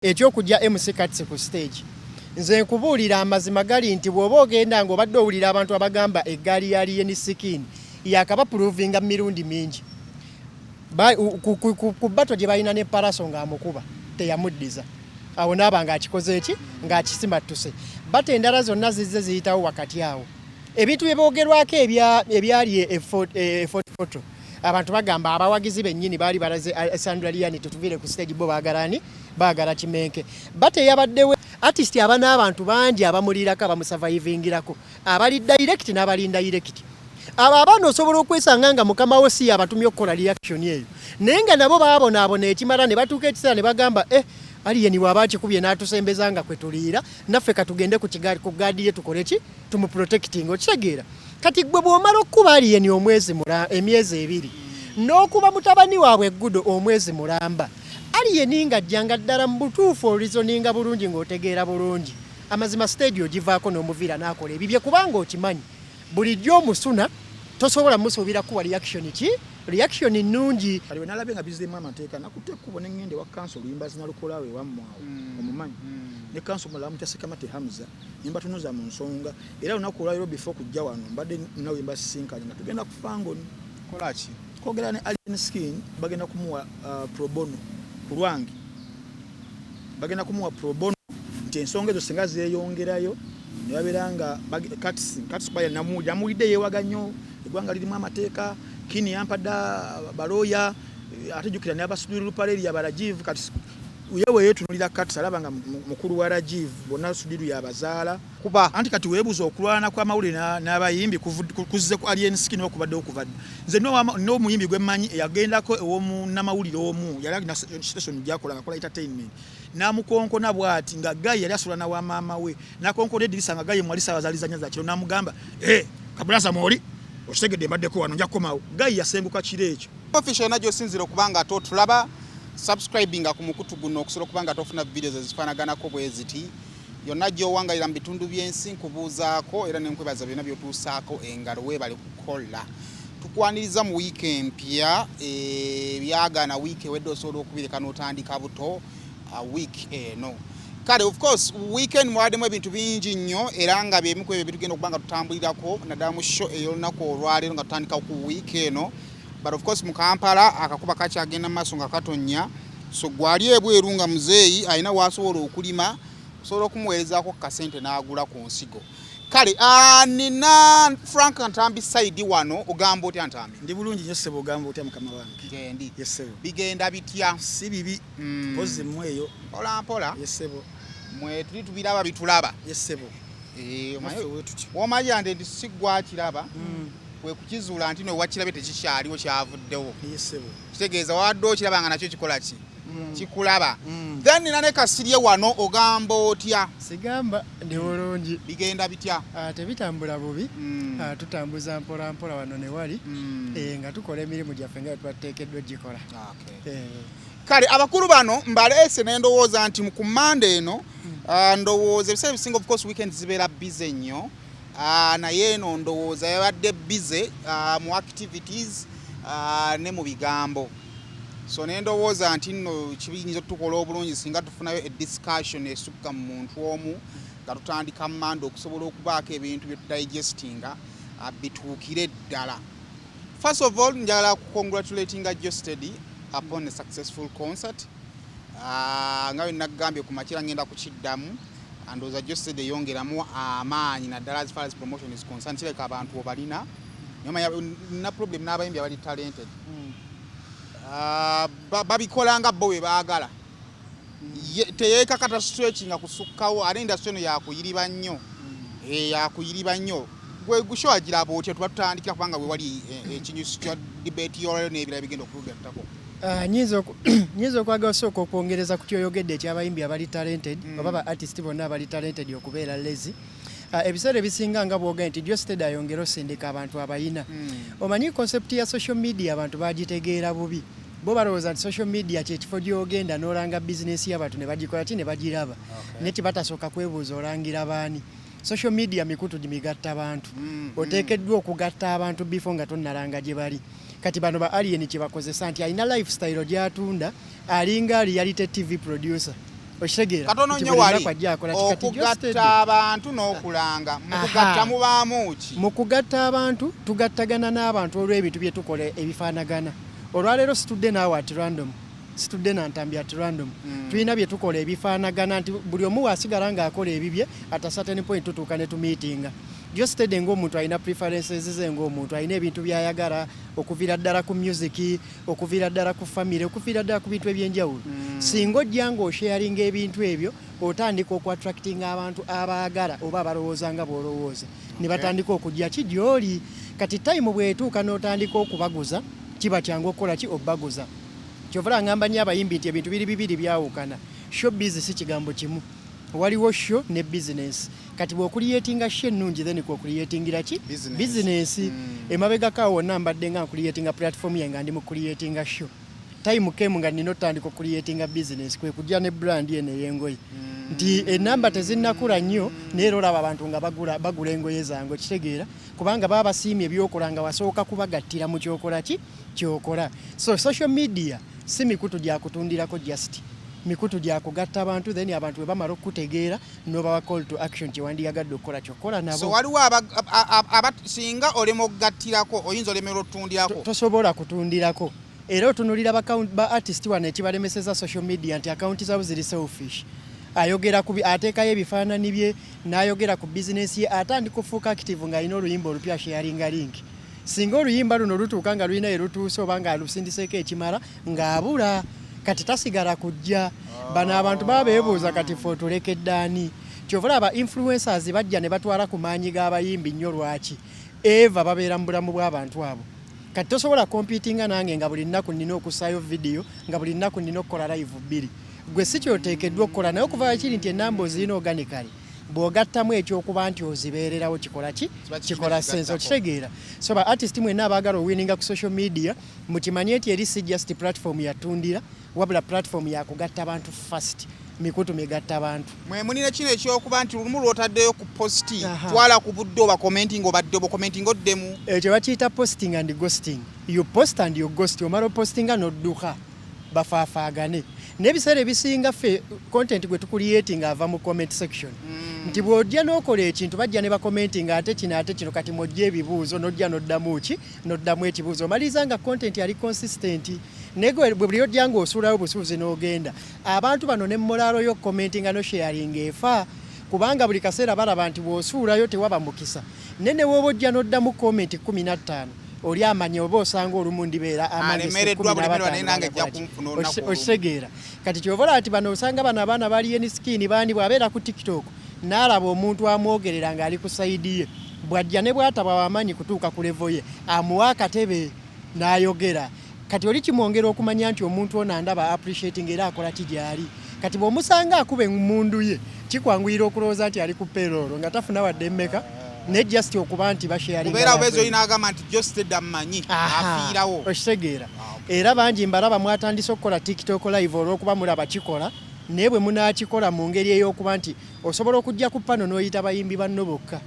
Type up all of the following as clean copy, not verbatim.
Eky'okuggya MC Kats ku siteegi, nze nkubuulira amazima gali nti bw'oba ogenda ng'obadde owulira abantu abagamba eggaali ya Alien Skin yaakabapuruuvinga mu mirundi mingi. Ku battle gye balina ne Pallaso ng'amukuba teyamuddiza. Awo n'aba ng'akikoze ki? Ng'akisimattuse. Battle endala zonna zizze ziyitawo wakati awo. Ebintu bye boogerwako ebyali e Fort Portal, abantu bagamba abawagizi bennyini baali balaze Sandra Liani tutuviire ku stage, bo baagala ani? Baagala Kimenke. Battle eyabaddewo, artist aba n'abantu bangi abamulirako, abamusurvivingirako, abali direct n'abali indirect. Abo abaana osobola okwesanga nga mukama wo si yabatumye okukola reaction eyo, naye nga nabo baabonaabona ekimala ne batuuka ekiseera ne bagamba, "Eh, Alien bw'aba akikubye n'atusembeza nga kwe tuliira, naffe katugende ku kigaali ku gaadi ye tukole ki, tumuprotecting." Okitegeera? Kati gwe bw'omala okukuba Alien omwezi emyezi 2 n'okuba mutabani waabwe Gudo omwezi mulamba, Alien ng'ajjanga ddala mu butuufu oreasoninga bulungi ng'otegeera bulungi amazima, stage ogivaako n'omuviira n'akola ebibye, kubanga okimanyi bulijjo omusuna tosobola musuubira kuwa reaction ki, reaction nnungi. Kale nalabye nga bizeemu amateeka, nakutte ekkubo ne ŋŋenda ewa kanso oluyimba zinalukolaawo ewammwe awo, omumanyi ne kanso mulala mutya Sekamate Hamza, ne mbatunuza mu nsonga. Era olunaku olwaliro before kujja wano mbadde nawe mbasisinkanye nga tugenda ku Fangoni. Kolaki? Kwogera ne Alien Skin, bagenda kumuwa pro bono ku lwange, bagenda kumuwa pro bono nti ensonga ezo singa zeeyongerayo ne babeera nga Kats kuba namuwulidde yeewaga nnyo eggwanga lirimu amateeka, kini yampadde balooya, ate jjukira ne abasudiri Ruparelia barajiv. Kati ye weyeetunulira Kats alaba nga mukulu wa Rajiv, bonna Sudiru yabazaala. Kuba anti kati weebuuza okulwana kw'amawulire n'abayimbi kuzze ku Alien Skin okubaddewo kuva dda. Nze n'omuyimbi gwe mmanyi eyagendako ew'omunnamawulire omu, yali alina station gyakola nga akola entertainment, n'amukonkona bw'ati nga guy yali asula na wa maama we, n'akonkona eddirisa nga guy mwali saawa zaali zanya za kiro, n'amugamba, "Eh, kabulaza mwoli okitegedde, mbaddeko wano, nja kukomawo." Guy yasenguka kiro ekyo. Official yonna gy'osinzira okuba nga ate otulaba, subscribinga ku mukutu guno okusobola okuba nga tofuna videos ezifaanaganako bwe ziti. Yonna gy'owangalira mu bitundu by'ensi, nkubuuzaako era nenkwebaza byonna by'otuusaako engalo. Weebale kukola. Tukwaniriza mu wiiki empya. Ebyagaana wiiki ewedde osobola okubireka n'otandika buto wiiki eno. Kale of course weekend mwabaddemu ebintu bingi nnyo, era nga byemu ku ebyo byetugenda okuba nga tutambulirako naddala mu show ey'olunaku olwaleero nga tutandika ku wiiki eno. But of course mu Kampala akakuba kakyagenda mu maaso nga katonnya, so gwali ebweru nga muzeeyi alina waasobola okulima, osobola okumuweerezaako kasente n'agula ku nsigo. Kale nina Frank Ntambi side wano. Ogamba otya, Ntambi? Ndi bulungi nnyo ssebo, ogamba otya mukama wange? Ngendi. Yes ssebo. Bigenda bitya? Si bibi. Mpozi mmwe eyo? Mpola mpola. Yes ssebo. Mwe tuli tubiraba bitulaba. Yes ssebo. Eh, naffe bwe tutyo. Womanya nti si gwakiraba, kwe kukizuula nti nowakirabye tekikyaliwo, kyavuddewo. Yes ssebo. Kitegeeza wadde okiraba nga nakyo kikola ki, kikulaba. Then nina ne Kasirye wano. Ogamba otya? Sigamba ndi bulungi. Bigenda bitya? Ah, tebitambula bubi. Ah, tutambuza mpola mpola wano ne wali, nga tukola emirimu gyaffe nga bwe tuba tuteekeddwa ogikola. Kale abakulu bano mbaleese ne ndowooza nti ku Mande eno, ndowooza ebiseera ebisinga of course weekend zibeera busy nnyo, naye eno ndowooza yabadde busy mu activities ne mu bigambo. So ne ndowooza nti nno kiyinza otukola obulungi singa tufunayo a discussion esukka mu muntu omu nga tutandika Mande, okusobola okubaako ebintu bye tudigestinga bituukire ddala. First of all, njagala kucongratulatinga Geosteady upon a successful concert. Nga bwe nagambye ku makira, ngenda kukiddamu, ndowooza Geosteady eyongeramu amaanyi naddala as far as promotion is concerned. Kireka abantu obalina, naye omanya nina problem n'abayimbi abali talented. Babikola nga bo bwe baagala. Teyeekakata stretchinga kusukkawo, ate industry eno yakuyiriba nnyo. Eh, yakuyiriba nnyo. Gwe gusho agiraba otya? Tuba tutandikira kubanga we wali ekinyusi kya debate y'olwaleero n'ebirala bigenda okugattako. Ah, nyinza okwagala osooka okwongereza ku kyoyogedde ekyabayimbi abali talented oba ba artist bonna abali talented okubeera lazy. Ah, ebiseera ebisinga nga bwogambye nti Geosteady ayongere osindika abantu abayina, omanyi concept ya social media abantu bagitegeera bubi. Bo balowooza nti social media kyekifo gy'ogenda n'olanga bizinesi y'abantu ne bagikola ki, ne bagiraba, naye tibatasooka kwebuuza olangira baani. Social media mikutu gimigatta bantu. Oteekeddwa okugatta abantu before nga tonnalanga gye bali. Kati bano ba Alien kye bakozesa nti alina lifestyle gy'atunda, alinga reality TV producer. Okitegeera? Katono Nti nnyo buli wali lunaku ajja akola ki? Kati okugatta Geosteady- abantu n'okulanga. Mu kugatta mubaamu ki? Mu kugatta abantu, tugattagana n'abantu olw'ebintu bye tukola ebifaanagana. Olwaleero situdde naawe at random, situdde na Ntambi at random. Tulina bye tukola ebifaanagana nti buli omu waasigala ng'akola ebibye, at a certain point tutuuka ne tumeetinga. Geosteady ng'omuntu alina preferences ze, ng'omuntu alina ebintu by'ayagala, okuviira ddala ku music, okuviira ddala ku family, okuviira ddala ku bintu ebyenjawulo. Singa ojja ng'osharinga ebintu ebyo, otandika okuattractinga abantu abaagala oba abalowooza nga bw'olowooza, ne batandika okujja ki gy'oli. Kati time bw'etuuka n'otandika okubaguza, kiba kyangu okukola ki? Obaguza. Kyova ngamba nnyo abayimbi nti ebintu biri bibiri byawukana. Showbiz si kigambo kimu, waliwo show ne business. Kati bw'ocreatinga show ennungi, then kwocreatingira ki? Business. Business. Emabegako awo wonna mbadde nga ncreatinga platform yange, nga ndi mu creatinga show. Time came nga nina otandika ocreatinga business, kwe kujja ne brand eno ey'engoye, nti enamba tezinnakula nnyo, naye era olaba abantu nga bagula engoye zange. Okitegeera? Kubanga baba basiimye ebyokola nga wasooka kubagattira mu kyokola ki kyokola. So social media si mikutu gya kutundirako, just mikutu gya kugatta abantu. Then abantu bwe bamala okukutegeera, n'obawa call to action, kyewandiyagadde okukola kyokola nabo. So waliwo singa olema okugattirako, oyinza olemera otutundirako. Tosobola kutundirako. Era otunulira ba artist wano ekibalemeseza social media nti akawunti zaabwe ziri selfish. Ayogera ku ateekayo ebifaananyi bye n'ayogera ku bizinesi ye, atandika okufuuka active ng'alina oluyimba olupya, sharinga link. Singa oluyimba luno lutuuka nga lulina erutuuse oba ng'alusindiseeko ekimala, ng'abula. Kati tasigala kujja. Bano abantu baba beebuuza, kati fe otulekedde ani? Kyova olaba influencers bajja ne batwala ku maanyi g'abayimbi nnyo. Lwaki? Eva babeera mu bulamu bw'abantu abo. Kati tosobola competinga nange nga buli nnaku nnina okussaayo vidiyo, nga buli nnaku nnina okukola live bbiri. Gwe si kyoteekeddwa okukola. Naye okuva kiri nti enamba ozirina organically, bw'ogattamu ekyokuba nti ozibeererawo, kikola ki? Kiba kirina Kikola sense. kigattako. Okitegeera? So ba artist mwenna abaagala owinninga ku social media, mukimanye nti eri si just platform yatundira, wabula platform yakugatta bantu first, mikutu migatta bantu. Mwe mulina kino ekyokuba nti lumu lwotaddeyo ku post, twala ku budde oba commenting, obadde oba commenting oddemu. Ekyo bakiyita posting and ghosting. You post and you ghost. Omala opostinga n'odduka, bafaafaagane. N'ebiseera ebisinga ffe content gwe tucreatinga ava mu comment section, nti bw'ojja n'okola ekintu, bajja ne bacommentinga, ate kino, ate kino. Kati mwojja ebibuuzo, n'ojja n'oddamu ki, n'oddamu ekibuuzo, omaliriza nga content ali consistent. Naye gwe bwe buli ojja ng'osuulayo busuuzi n'ogenda, abantu bano ne morale y'okucommentinga no sharing efa, kubanga buli kaseera balaba nti bw'osuulayo tewaba mukisa. Naye ne bw'oba ojja n'oddamu comment 15, oli amanya oba osanga olumu ndibeera Alemereddwa bulemerwa, naye nange ajja kunfuna olunaku olumu. Okitegeera? Kati kyova olaba nti bano osanga bano abaana bali skin baani, bw'abeera ku TikTok n'alaba omuntu amwogerera ng'ali ku side ye, bw'ajja ne bw'ataba wamaanyi kutuuka ku level ye, amuwa akatebe n'ayogera. Kati oli kimwongera okumanya nti omuntu ono andaba, appreciating, era akola ki gy'ali. Kati bw'omusanga akuba emmundu ye, kikwanguyira okulowooza nti ali ku payroll nga tafuna wadde emmeka, naye just okuba nti basharinga. Kubeera obeezi olina agamba nti Geosteady mmanyi, afiirawo. Okitegeera? Ah, okay. Era bangi mbalaba mwatandise okukola TikTok live olw'okuba mulaba kikola. Naye bwe munaakikola mu ngeri ey'okuba nti osobola okujja ku pano n'oyita bayimbi banno bokka,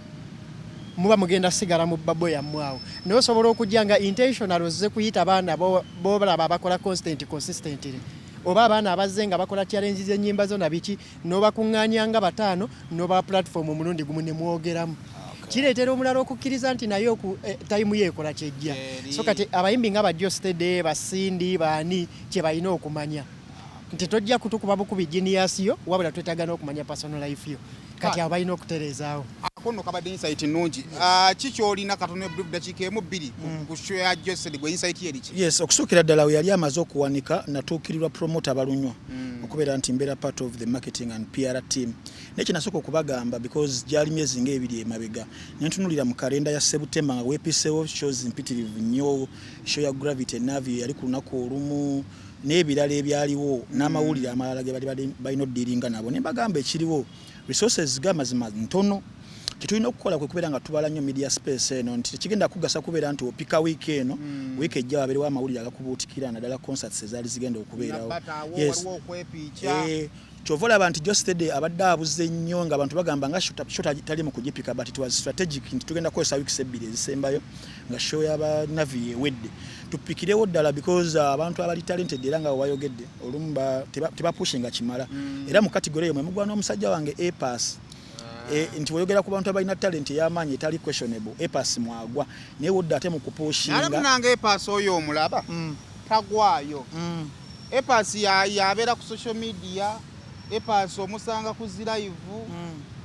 muba mugenda sigala mu bubble yammwe awo. Naye osobola okujja nga intentional ozze kuyita baana boolaba abakola constant consistently, oba abaana abazze nga bakola challenge z'ennyimba zo na biki, n'obakuŋŋaanya nga bataano, n'oba platform omulundi gumu ne mwogeramu. Kireetera omulala okukkiriza nti naye time ye ekola kyejja. Eri. So kati abayimbi nga ba Geosteady, basindi baani, kye balina okumanya nti tojja kutukuba bukubi genius yo, wabula twetaaga n'okumanya personal life yo. Kati abo balina okutereezaawo. Ako nno kabadde insight nnungi. Ah, ki kyolina katono, brief, dakiika emu bbiri, ku show ya Geosteady? Gwe insight ye eriki? Yes, okusookera ddala we yali amaze okuwanika, natuukirirwa promoter Balunywa, okubeera nti mbeera part of the marketing and PR team. Naye kyenasooka okubagamba, because gyali myezi ngaebiri emabega, nentunulira mu kalenda ya Sebutemba nga weepiseewo shows mpitirivu nnyo, show ya Gravity Navio yali ku lunaku olumu n'ebirala ebyaliwo n'amawulire amalala ge bali balina okudealinga nabo, ne mbagamba ekiriwo, resources gamazima ntono. Kyetulina okukola kwe kubeera nga tubala nnyo media space eno, nti tekigenda kugasa kubeera nti opika wiiki eno, wiiki ejja wabeerewo amawulire agakubuutikira, naddala concerts ezaali zigenda okubeerawo. Nabbata awo. Yes. Waliwo okwepiikya. Kyova olaba nti Geosteady abadde abuze nnyo, nga abantu bagamba nga show tali mu kugipika, but it was strategic nti tugenda kukozesa weeks 2 ezisembayo nga show y'aba Navi ewedde, tupikirewo ddala, because abantu abali talented era nga wayogedde olumu tebapushinga kimala. Era mu category eyo mwe mugwa n'omusajja wange A Pass. Nti weyogera ku bantu abalina talent ey'amaanyi etali questionable, A Pass mwagwa, naye wodda ate mu kupushinga. Naye munange A Pass oyo omulaba, tagwayo. A Pass yabeera ku social media, A Pass omusanga ku zi live,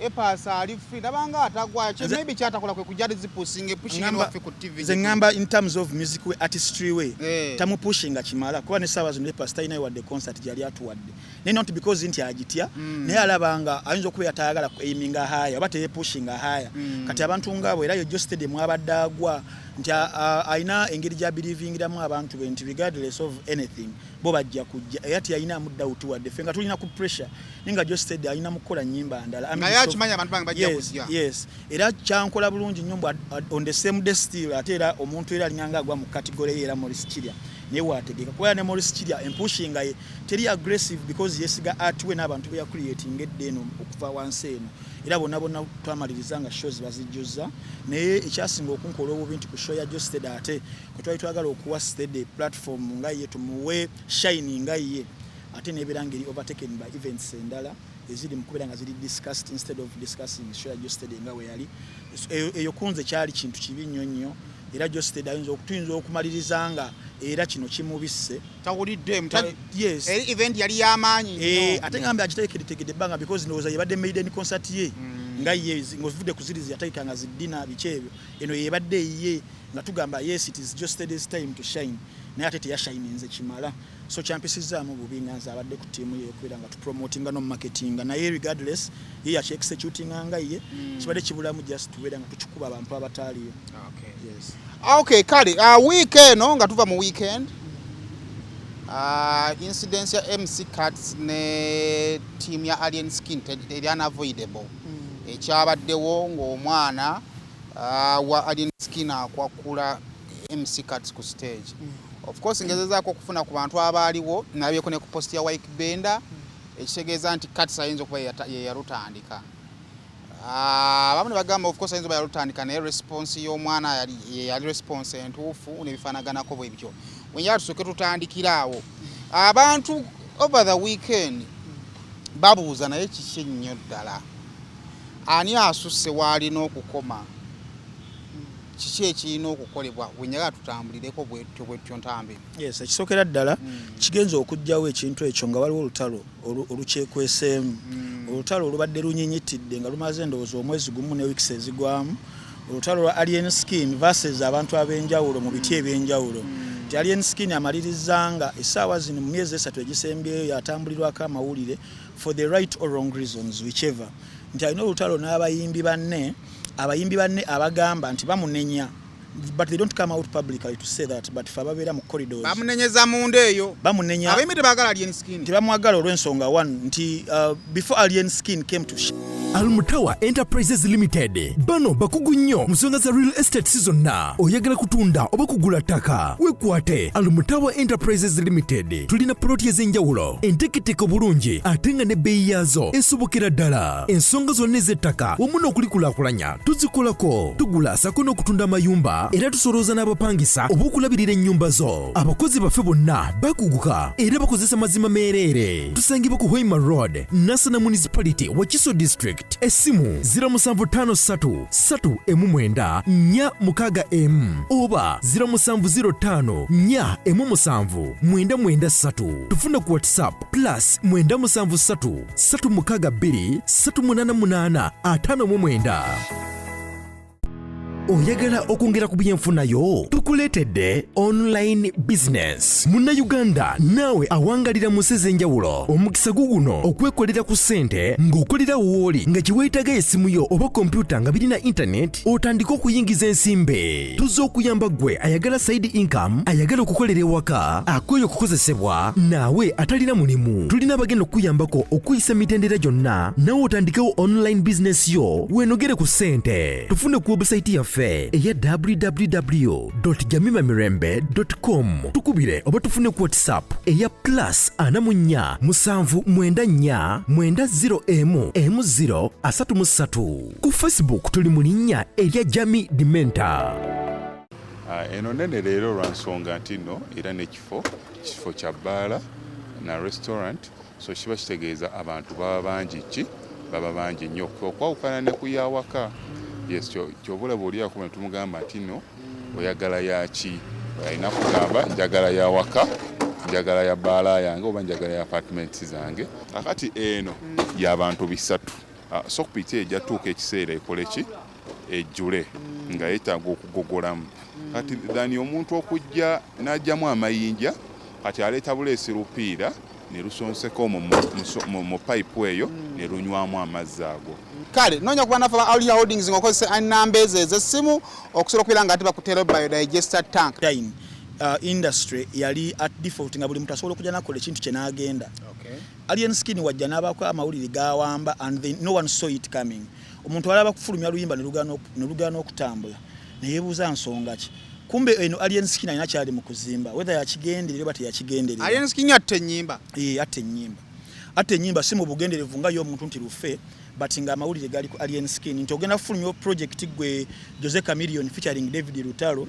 A Pass ali free, nabanga atagwayo. Maybe kyatakola kwe kujja zipusinga epushinga waffe ku TV. Nze ŋŋamba in terms of music we, artistry we, tamupushinga kimala, kuba ne ssaawa zino A Pass talinayo wadde concert gyali atuwadde, naye not because nti agitya, naye alaba nga ayinza okubeera tayagala aiminga higher oba teyepushinga higher. Kati abantu ngaabo era yo Geosteady mwabadde agwa, nti alina engeri gy'abilivingiramu abantu be, nti regardless of anything bo bajja kujja, era teyalinamu doubt wadde ffe nga tulina ku pressure, naye nga Geosteady alina mu kukola nnyimba ndala. Naye akimanyi abantu bange bajja Yes, kujja. yes, era kyankola bulungi nnyo mbu on the same day still, ate era omuntu era alinganga agwa mu category ye, era Maurice Kirya naye waategeka, kuba ne Maurice Kirya empushinga ye teri aggressive, because yesiga art we n'abantu be yacreatinga edda eno okuva wansi eno, era bonna bonna twamaliriza nga shows bazijjuza. Naye ekyasinga okunkola obubi nti ku show ya Geosteady, ate kwe twali twagala okuwa Steady platform nga ye, tumuwe shine nga ye, ate nebeera ngeri overtaken by events endala eziri mu kubeera nga ziri discussed instead of discussing show ya Geosteady nga we yali. So, eyo kunze kyali kintu kibi nnyo nnyo, era Geosteady tuyinza okumaliriza nga era kino kimubisse. Tawulidde. Yes. Eri event yali y'amaanyi nnyo. Ate ngambe agiteekeretegedde ebbanga, because ndowooza yebadde maiden concert ye nga ye ng'ovudde ku ziri yategeka nga ziddina biki ebyo, eno yebadde eyiye nga tugamba yes, it is Geosteady's time to shine, naye ate teyashininze kimala. So kyampisizaamu bubi nga nze abadde ku ttiimu ye okubeera nga tupromotinga no marketinga, naye regardless ye yakyexecutinga nga ye, kibadde kibulamu just tubeera nga tukikuba abantu abataaliyo. Yes. Okay, kale week eno nga tuva mu weekend, incidence ya MC Kats ne team ya Alien Skin eri unavoidable. Ekyabaddewo ng'omwana wa Alien Skin akwakula MC Kats ku stage. Of course ngezezaako okufuna ku bantu abaaliwo, nabyeko ne ku post ya Wyke Benda, ekitegeeza nti Kats ayinza okuba ye yalutandika. Abamu ne bagamba of course ayinza okuba yalutandika, naye response y'omwana ye yali response entuufu n'ebifaanaganako bwe bityo. Wenjala tusooke tutandikire awo. Abantu over the weekend babuuza, naye kiki ennyo ddala? Ani asusse w'alina okukoma? Kiki ekirina okukolebwa? Wenjagala tutambulireko bwetyo bwetyo ntambi. Yes, ekisookera ddala kigenza okuggyawo ekintu ekyo nga waliwo olutalo olukyekweseemu, olutalo olubadde lunyinyitidde nga lumaze endowooza omwezi gumu ne weeks ezigwamu, olutalo lwa Alien Skin versus abantu ab'enjawulo mu biti ebyenjawulo, nti Alien Skin amaliriza nga essaawa zino mu myezi 3 egisembyeyo yatambulirwako amawulire for the right or wrong reasons, whichever, nti alina olutalo n'abayimbi banne, abayimbi banne abagamba nti bamunenya, but they don't come out publicly to say that, but fe ababeera mu corridors. Bamunenyeza munda eyo. Bamunenya. Abayimbi tebaagala Alien Skin. Tebamwagala olw'ensonga one, nti before Alien Skin came to Almutawa Enterprises Limited bano bakugu nnyo mu nsonga za real estate zonna. Oyagala kutunda oba kugula ttaka, weekwate Almutawa Enterprises Limited. Tulina poloti ez'enjawulo enteeketeeke obulungi, ate nga n'ebbeeyi yaazo esobokera ddala. Ensonga zonna ez'ettaka wamu n'okulikulaakulanya tuzikolako. Tugula sako n'okutunda amayumba, era tusolooza n'abapangisa oba okulabirira ennyumba zo. Abakozi baffe bonna bakuguka era bakozesa mazima meereere. Tusangibwa ku Hoima Road, Nansana Municipality, Wakiso District. Essimu 0753 319 461 oba 0705 417 993. Tufuna ku WhatsApp +973 362 388 59. Oyagala okwongera ku byenfuna yo? Tukuleetedde online business. Munnayuganda naawe awangalira mu nsi ez'enjawulo, omukisa guguno okwekolera ku ssente ng'okolera wooli, nga kyeweetaaga essimu yo oba kompyuta nga birina internet, otandike okuyingiza ensimbi. Tuzze okuyamba ggwe ayagala side income, ayagala okukolera ewaka, akooye okukozesebwa, naawe atalina mulimu. Tulina abagenda okukuyambako okuyisa emitendera gyonna, naawe otandikewo online business yo, weenogere ku ssente. Tufune ku webusayiti yaffe eya www jamimamirembe com, tukubire oba tufune ku WhatsApp eya plus 44 794 90 m m0 33. Ku Facebook tuli mu linnya erya Jami Dimenta. Eno nene leero olwa nsonga nti nno era n'ekifo kifo kya bbaala na restaurant, so kiba kitegeeza abantu baba bangi, ki baba bangi nnyo okwawukana ne ku yawaka. Yes, kyova olaba oli akuba ne tumugamba nti nno oyagala yaki, alina kugamba njagala yawaka, njagala ya bbaala yange oba njagala ya apartments zange. Kakati eno y'abantu 300. Soak pit ejja tuuka ekiseera ekole ki, ejjule nga yeetaaga okugogolamu. Kati thani omuntu okujja n'ajjamu amayinja, kati aleeta buleesi lupiira ne lusonseka omwo mu payipu eyo ne lunywamu amazzi ago. Kale noonya kuba naffe ba Aulia Holdings ng'okozesa enamba ezo ez'essimu okusobola okubeera nga ate bakuteerayo biodigester tank. Time industry yali at default nga buli muntu asobola okujja nakola ekintu kye n'agenda. Alien Skin wajja n'abaako amawulire gawamba and no one saw it coming. Omuntu alaba kufulumya luyimba ne lugaana okutambula, neyeebuuza nsonga ki. Kumbe eno Alien Skin alina kyali mu kuzimba, whether yakigenderera oba teyakigenderera. Alien Skin atta ennyimba. Eh, atta ennyimba, atta ennyimba si mu bugenderevu nga ye omuntu nti lufe, but nga amawulire gali ku Alien Skin nti ogenda kufulumya project gwe Jose Chameleone featuring David Lutalo,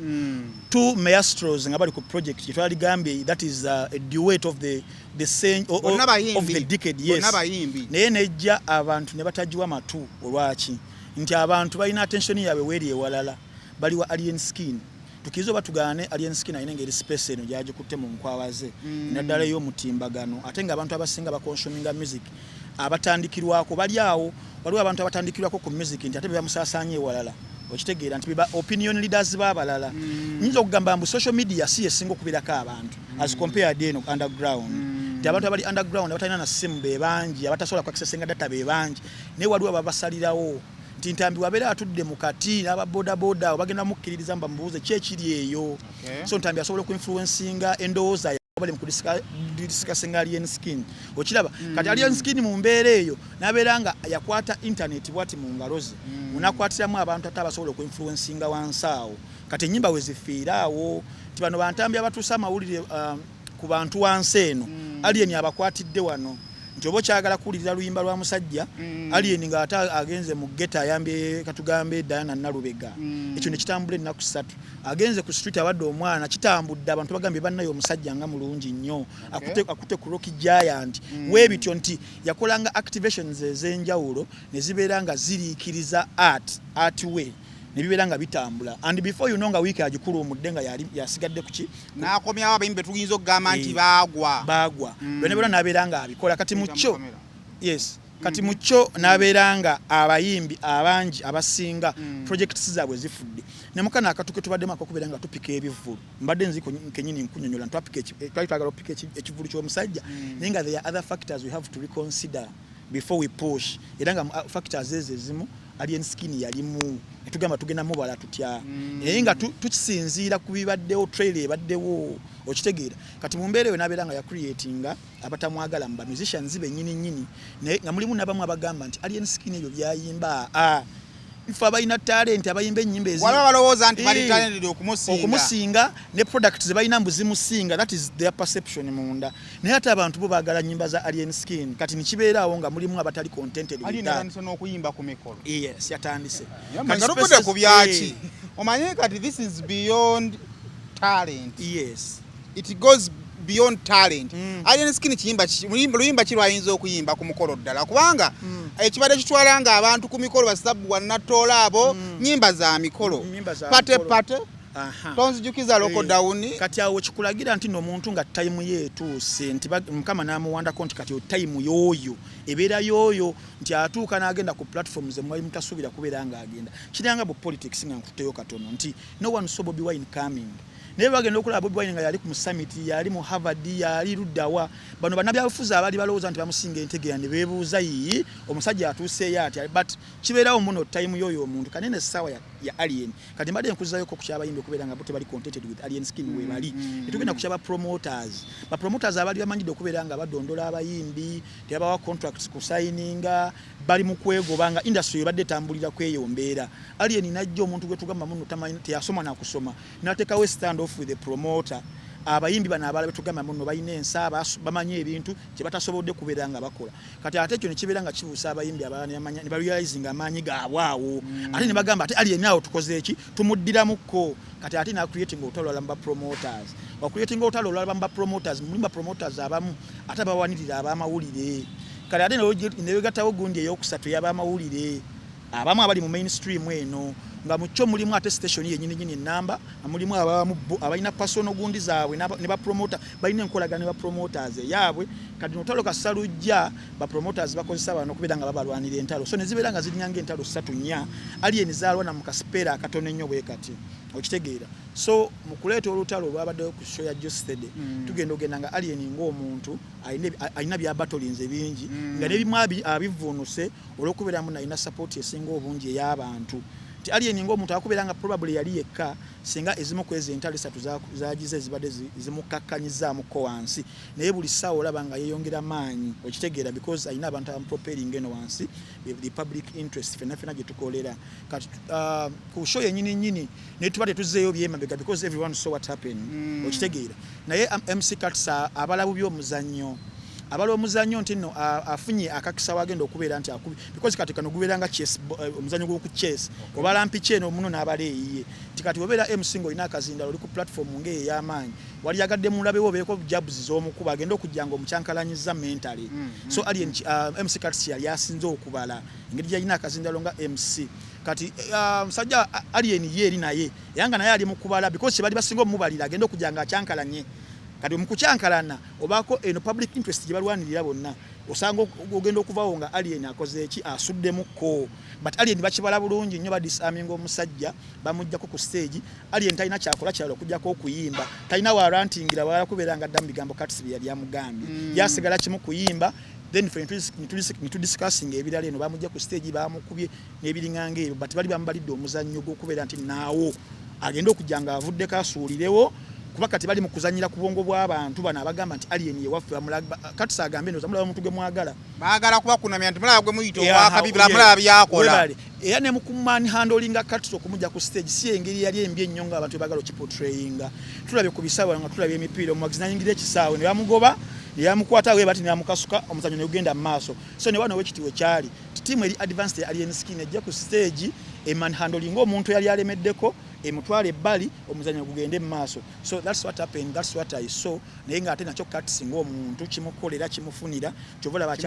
two maestros nga bali ku project gyetwaligambye that is a duet of the same Bonna bayimbi. of the decade, yes. Bonna bayimbi. Naye nejja abantu ne batagiwa matu. Olwaki? Nti abantu balina attention yaabwe weeri ewalala, bali wa Alien Skin. Tukirize oba tugaane, Alien Skin alina engeri space eno gyagikutte mu nkwawa ze, naddala ey'omutimbagano, ate ng'abantu abasinga baconsuminga music abatandikirwako bali awo. Waliwo abantu abatandikirwako ku music nti ate bebamusaasaanya ewalala. Okitegeera nti beba opinion leaders b'abalala. Nyinza okugamba mbu social media si yesinga okubeerako abantu as compared eno underground, nti abantu abali underground abatalina na ssimu be bangi, abatasobola kuaccessinga data be bangi, naye waliwo ababasalirawo nti Ntambi wabeera atudde mu kati n'ababodaboda awo bagenda mukkiririza mu bamubuuze ki ekiri eyo. So Ntambi asobola okuinfluencinga endowooza bali mu kudiscussinga Alien Skin. Okiraba kati Alien Skin mu mbeera eyo n'abeera nga yakwata internet bwati mu ngalo ze, munakwatiramu abantu ate abasobola okuinfluencinga wansi awo. Kati ennyimba we zifiira awo nti bano bantambi abatuusa amawulire ku bantu wansi eno, Alien abakwatidde wano nti oba okyagala kuwuliriza luyimba lwa musajja Alien ng'ate agenze mu ghetto ayambye, katugambe Diana Nalubega, ekyo ne kitambula ennaku 3. Agenze ku street abadde omwana, kitambudde, abantu bagambye bannaye omusajja nga mulungi nnyo, akutte ku Rocky Giant. Weebityo nti yakolanga activations ez'enjawulo ne zibeera nga ziriikiriza art we, ne bibeera nga bitambula, and before you know nga wiiki agikulumudde nga yali yasigadde ku ki. N'akomyawo abayimbi betuyinza okugamba nti baagwa. Baagwa byonna byonna n'abeera nga abikola. Kati mu kyo, yes, kati mu kyo n'abeera nga abayimbi abangi abasinga projects zaabwe zifudde. Ne mukano akatuke tubaddemu akokubeera nga tupika ebivvulu, mbadde nziko kenyini nkunyonyola ntwapika twali twagala okupika ekivvulu ky'omusajja, naye nga there are other factors we have to reconsider before we push, era nga factors ezo ezimu Alien Skin yalimu, netugamba tugenda mubala tutya, naye nga tukisinziira ku bibaddewo, trail ebaddewo. Okitegeera? Kati mu mbeera eyo n'abeera nga yacreatinga abatamwagala mu bamusicians bennyini nnyini, naye nga mulimu n'abamu abagamba nti Alien Skin ebyo byayimba, ife abalina talent abayimba ennyimba ezi Waliwo abalowooza nti bali talented okumusinga. Okumusinga ne products ze balina mbu zimusinga. That is their perception munda, naye ate abantu bo baagala nyimba za Alien Skin. Kati nikibeera awo nga mulimu abatali contented with Alien that. Yatandise n'okuyimba ku mikolo. Yes, yatandise. Nga tuvudde ku byaki, omanye kati this is beyond talent. It goes beyond talent. Alien Skin kiyimba luyimba ki lwayinza okuyimba ku mukolo ddala? Kubanga ekibadde kitwala nga abantu ku mikolo basabu wanatoola abo nyimba za mikolo. Nyimba za pate mikolo. Pate. Aha. Tonzijukiza lockdown. Kati awo kikulagira nti n'omuntu nga time ye etuuse, nti Mukama n'amuwandako nti kati time y'oyo ebeera y'oyo, nti atuuka n'agenda ku platforms zemwali mutasuubira kubeera ng'agenda. Kiranga bu politics nga nkutteyo katono nti no one saw Bobi Wine coming, naye bagenda okulaba Bobi Wine nga yali ku summit, yali mu Harvard, yali luddawa. Bano bannabyabufuzi abaali balowooza nti bamusinga entegeera ne beebuuza, "Yiyi, omusajja atuuseeyo atya?" But kibeerawo muno time y'oyo omuntu kanene essaawa ya Alien. Kati mbadde nkuzayoko ku kyabayimbi okubeera nga bo tebali contented with Alien Skin we bali. Netugenda ku kyaba promoters, ba promoters abaali bamanyidde okubeera nga badondola abayimbi, tebabawa contracts kusayininga, bali mu kwegoba nga industry ebadde etambulira kweyo mbeera. Alien najja, omuntu gwe tugamba muno tamanyi, teyasoma nakusoma, n'ateekawo stand off with the promoter. Abayimbi bano abalala betugamba muno balina ensa, bamanyi ebintu kye batasobodde kubeera nga bakola. Kati ate ekyo ne kibeera nga kibuusa abayimbi abalala ne barealizinga amaanyi gaabwe awo, ate ne bagamba ate Alien awo tukoze eki? Tumuddiramuko. Kati ate nacreating olutalo olulala mu bapromoters, wacreating olutalo olulala mu bapromoters, mulimu bapromoters abamu ate abawanirira abamawulire. Kati ate newegattawo gundi eyokusatu ey'abamawulire abamu abali mu mainstream eno, nga mu kyo mulimu ate station yennyini nyini enamba, nga mulimu abamu bo abalina personal gundi zaabwe ne bapromota, balina enkolagana ne bapromoters eyaabwe. Kati nolutalo kasalujja, bapromoters bakozesa bano okubeera nga babalwanira entalo, so ne zibeera nga ziringanga entalo ssatu nnya Alien zaalwana mu kasipeera akatono ennyo bwe kati, okitegeera? So mu kuleeta olutalo olwabaddewo ku show ya Geosteady, tugenda ogenda nga Alien ng'omuntu alina byabatolinze bingi, nga n'ebimu abivuunuse olw'okubeeramu nalina support esinga obungi ey'abantu, nti Alien ng'omuntu akubeera nga probably yali yekka, singa ezimu ku ezo entalo esatu zagize ezibadde zimukkakkanyizaamuko wansi. Naye buli ssaawa olaba nga yeeyongera maanyi, okitegeera? Because alina abantu abamupropelling eno wansi, the public interest fenna fenna gye tukolera. Kati ku show yennyini nnyini naye tuba tetuzzeeyo byemabega because everyone saw what happened, okitegeera? Naye MC Kats abala bubi omuzannyo, abala omuzannyo nti nno afunye akakisa wagenda okubeera nti akubi, because kati kano gubeera nga chess, omuzannyo gw'oku chess, obala mpiki eno muno n'abala eyiye, nti kati obeera MC ng'olina akazindalo, oli ku platform ng'eyo ey'amaanyi, wali yagadde mulabewo obeeko jabs z'omukuba, agenda okujja nga omukyankalanyiza mentally. So Alien, MC Kats yali asinze okubala engeri gyalina akazindalo nga MC. Kati musajja Alien ye eri naye era nga naye ali mu kubala, because kyebali basinga omubalira, agenda okujja nga akyankalanye. Kati mukukyankalana obaako eno public interest gye balwanirira bonna, osanga ogenda okuvawo nga Alien akoze eki? Asuddemukko. But Alien bakibala bulungi nnyo, badisarminga omusajja, bamugjako ku stage. Alien talina kyakola kirala okugjako okuyimba, talina warantingira wala kubeera nga adda mu bigambo Kats bye yali amugambye. Yasigala kimu kuyimba, then ffe netudiscussinga ebirala. Eno bamujja ku stage, bamukubye n'ebiringanga ebyo, but bali bamubalidde omuzannyo gw'okubeera nti naawo agenda okujja nga avuddeko asuulirewo, kuba kati bali mu kuzanyira ku bwongo bw'abantu bano abagamba nti Alien yewaffe. Kati agambe ndoza mulaba omuntu gwe mwagala. Baagala kubakunamya nti mulaba gwe muyita owakabi, mulaba byakola. Webale. Era ne mu kumanhandlinga Kats okumujja ku stage, si engeri yali embi ennyo nga abantu bagala okiportrayinga. Tulabye ku bisaawe nga tulabye emipiira, omuwagizi nayingira ekisaawe ne bamugoba, ne bamukwata we bati ne bamukasuka, omuzannyo ne gugenda mu maaso. So ne wano wekitiwe kyali tiimu eri advanced ya Alien Skin ejja ku stage emanhandlinga omuntu eyali alemeddeko, emutwala ebbali, omuzannyo gugende mu maaso. So that's what happened, that's what I saw. Naye ng'ate nakyo Kats ng'omuntu kimukolera, kimufunira, kyova olaba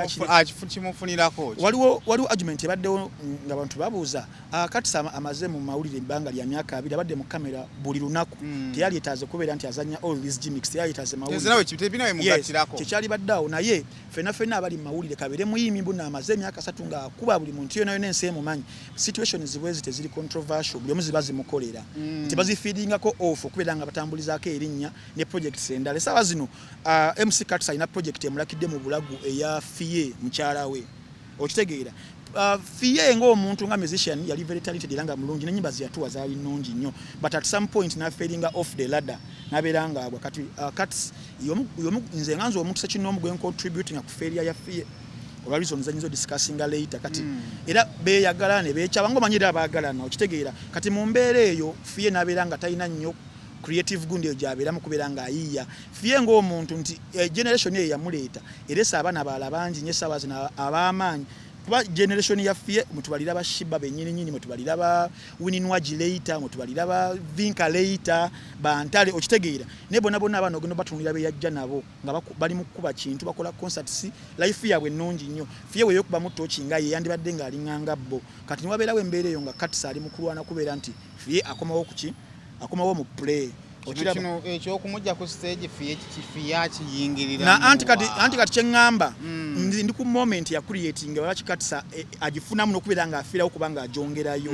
Kimufunirako ki? Waliwo argument ebaddewo nga abantu babuuza, Kats amaze mu mawulire ebbanga lya myaka 20, abadde mu kamera buli lunaku, teyali yetaaze kubeera nti azanya all these gimmicks, teyali yetaaze mawulire. Tezinawe tebina we mugattirako. Kyekyali badde awo. Naye fenna fenna abali mu mawulire, kabeere muyimbi mbuno amaze emyaka 30 ng'akuba buli muntu yona yona ensi emumanyi, situations bwezi teziri controversial, buli omu ziba zimukolera, nti bazifeedingako off okubeera nga batambulizaako erinnya ne projects endala. Essaawa zino MC Kats alina project emulakidde mu bulagu eya Fiye mukyala we, okitegeera? Fiye ng'omuntu nga musician yali very talented era nga mulungi, n'ennyimba ze yatuwa zaali nnungi nnyo, but at some point n'afallinga off the ladder, n'abeera ng'agwa. Kati Kats nze nga nze omuntu sekinnoomu gwe ncontributing ku failure ya Fiye olwa reasons zanyinza odiscussinga later. Kati era beeyagala ne beekyaba ng'omanyi era abaagalana, okitegeera? Kati mu mbeera eyo Fiye n'abeera nga talina nnyo creative gundi eyo gy'abeeramu kubeera ng'ayiiya. Fiye ng'omuntu nti generation eyo yamuleeta eresa abaana abalala bangi nnyo essaawa zino ab'amaanyi, kuba generation ya Fiye mwetubalira ba Sheebah bennyini nnyini, mwetubalira ba Winnie Nwagi later, mwetubalira ba Vinka later, bantale, okitegeera? Naye bonna bonna abaana ogenda batunulira be yajja nabo nga bali mu kukuba kintu, bakola concerts, life yaabwe ennungi nnyo. Fiye weyokubamu toki nga ye yandibadde ng'alinganga bo. Kati niwabeerawo embeera eyo nga Kats ali mu kulwana kubeera nti Fiye akomawo ku ki? Akomawo mu play. Okiraba kino ekyokumujja ku stage Fille Fille akiyingirira na anti kati kyeŋŋamba, ndi ku moment ya creating lwaki Kats agifunamu n'okubeera ng'afiirawo kubanga agyongerayo,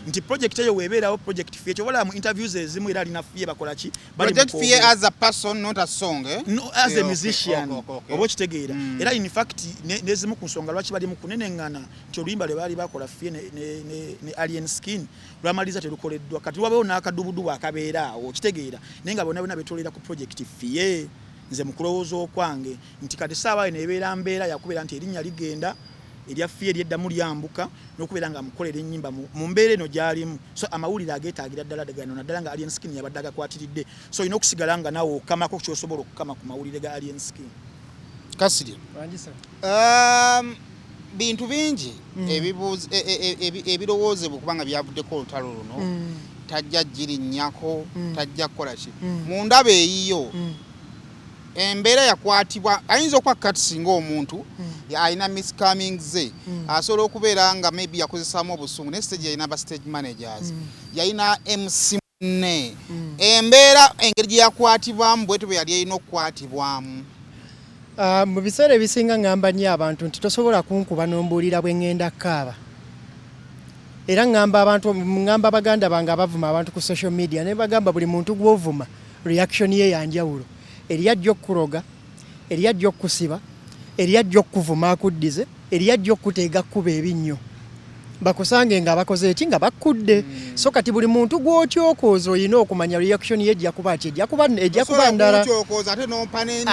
nti project eyo weebeerawo, project Fille kyobalaba mu interviews ezimu era alina Fille bakola ki? Bali mu Project Fille kwogera. as a person, not a song, eh? No, as a musician. Oba okitegeera? Era in fact nezimu ku nsonga lwaki bali mu kuneneŋŋana nti oluyimba lwe baali bakola Fille ne Alien Skin lwamaliriza terukoleddwa. Kati wabeewo n'akadubudubu akabeera awo, okitegeera? Naye nga bonna bonna betolera ku project Fille. Nze mu kulowooza okwange nti kati saawa eno ebeera mbeera yakubeera nti erinnya ligenda erya Fille lyeddamu lyambuka n'okubeera nga amukolera ennyimba mu mbeera eno gy'alimu. So amawulire ageetaagira ddala gano, naddala nga Alien Skin yabadde agakwatiridde, so olina okusigala nga nawe okamako kyosobola okukama ku mawulire ga Alien Skin. Kasirye, bintu bingi ebirowoozebwa kubanga byavuddeko olutalo luno. Tajja girinnyako, tajja kukola ki? Mu ndaba eyiyo, embeera yakwatibwa ayinza okuba Kats ng'omuntu alina miscoming ze, asobola okubeera nga maybe yakozesaamu obusungu, naye stage yalina ba stage managers, yalina MC munne. Embeera engeri gye yakwatibwamu bwetyo bwe yali erina okukwatibwamu? Ah, mu biseera ebisinga ŋŋamba nnyo abantu nti tosobola kunkuba n'ombuulira bwe ŋŋenda kukaaba. Era ŋŋamba abantu, ŋŋamba baganda bange abavuma abantu ku social media, ne bagamba buli muntu gw'ovuma reaction ye yanjawulo. Eri ajja okukuloga, eri ajja okukusiba, eri ajja okukuvuma akuddize, eri ajja okukuteega kkuba ebinnyo bakusange nga bakoze eki nga bakkudde. So kati buli muntu gw'okyokooza olina okumanya reaction ye ejja kuba ki, ejja kuba ndala. Kyokoza ate nompa ne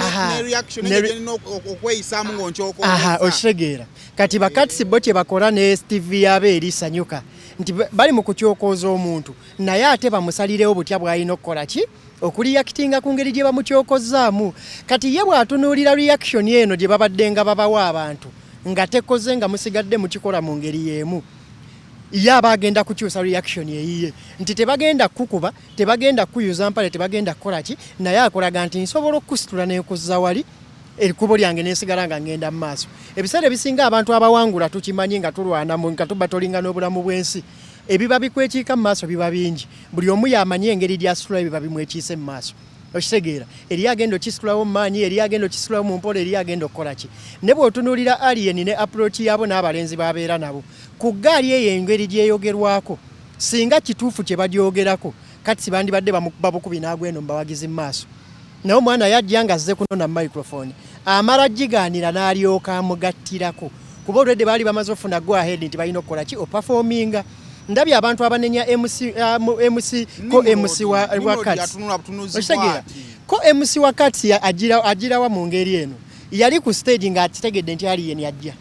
reaction gyerina okweyisaamu ng'onkyokoza. Okitegeera? Kati bakatisi bo kye bakola ne STV yaaba eri sanyuka nti bali mu kukyokooza omuntu, naye ate bamusalirewo butya bw'alina okukola ki okureactinga ku ngeri gye bamukyokozaamu. Kati ye bw'atunuulira reaction eno gye babadde nga babawa abantu nga tekoze, nga musigadde mukikola mu ngeri y'emu, ye aba agenda kukyusa reaction eyiye nti tebagenda kukuba, tebagenda kukuyuza mpale, tebagenda kukola ki, naye akolaga nti nsobola okukusitula nenkuzza wali ekkubo lyange nensigala nga ngenda mu maaso. Ebiseera ebisinga abantu abawangula tukimanyi nga tulwana nga tuba tolinga n'obulamu bw'ensi, ebiba bikwekiika mu maaso biba bingi. Buli omu yamanyi engeri gyasitula ebiba bimwekiise mu maaso, okitegeera? Eri agenda okisitulawo mu maanyi, eri agenda okisitulawo mu mpola, eri agenda okukola ki. Ne bw'otunuulira Alien ne approach yaabo n'abalenzi babeera nabo ku ggaali eyo, engeri gyeyogerwako, singa kituufu kye bagyogerako, kati bandibadde bamukuba bukubi n'agweno mu bawagizi mu maaso. Naye omwana yajja nga azze kunona microphone, amala gigaanira n'alyoka amugattirako, kuba olwedde baali bamaze ofuna go ahead nti balina okukola ki, operforminga. Ndabye abantu abanenya MC, MC ko MC wa Kats. Yatunula butunuzi. Okitegeera? Bw'ati. Ko MC wa Kats agirawa mu ngeri eno? Yali ku stage ng'akitegedde nti Alien ajja,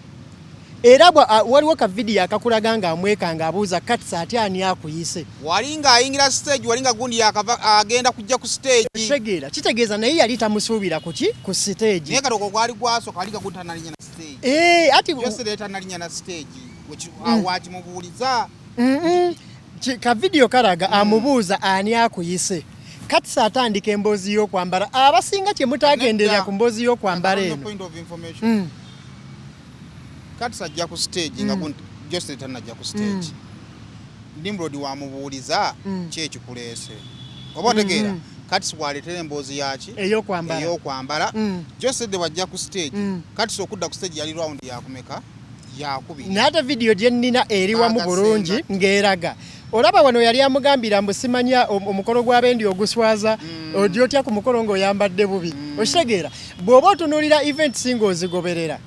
era waliwo ka video akakulaga ng'amweka ng'abuuza Kats ati ani akuyise. Wali ng'ayingira stage, wali nga gundi yakava agenda kujja ku stage. Kitegeera, kitegeeza naye yali tamusuubira kuki ku stage. Naye kati okwo gwali gwasooka, wali nga gundi tanalinnya na stage. Eh, ati Jose tanalinnya na stage. Wakimubuuliza. Ka video kalaga amubuuza ani akuyise. Kats atandika emboozi y'okwambala. Abasinga kye mutagenderera Nedda. ku mboozi y'okwambala Alina eno. Point of information. Kats ajja ku stage nga gundi Jose tanajja ku stage. Nimrod wamubuuliza ki ekikuleese, oba otegeera? Kats bw'aleetera emboozi yaki? Ey'okwambala. Ey'okwambala. Jose de wajja ku stage. Kats okudda ku stage yali round yakumeka? Yakubiri. Naye ate vidiyo gye nnina eri wamu Agasemba. bulungi ng'eraga, olaba wano yali amugambira mbu simanya omukolo gw'abendi oguswaza, ojja otya ku mukolo ng'oyambadde bubi. Okitegeera? Bw'oba otunuulira events ng'ozigoberera,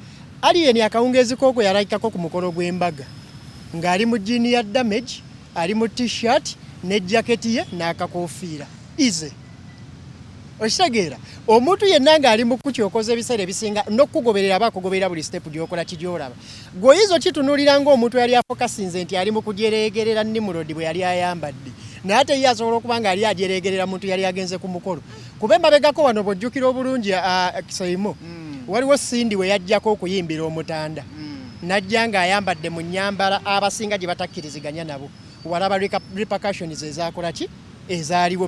Alien akawungeezi kooko yalabikako ku mukolo gw'embaga ng'ali mu jean ya damage, ali mu T-shirt ne jaketi ye n'akakoofiira easy. Okitegeera? Omuntu yenna ng'ali mu kukyokoza, ebiseera ebisinga n'okukugoberera aba akugoberera buli step gy'okola ki gy'olaba. Gwe oyinza okitunuulira ng'omuntu yali afokasinze nti ali mu kujereegerera Nimrod bwe yali ayambadde, naye ate ye asobola okuba ng'ali ajereegerera muntu yali agenze ku mukolo. Kuba emabegako wano bw'ojjukira obulungi, Seimo, waliwo Cindy we yajjako okuyimbira omutanda, najja ng'ayambadde mu nnyambala abasinga gye batakkiriziganya nabo. Walaba repercussions ezakola ki, ezaaliwo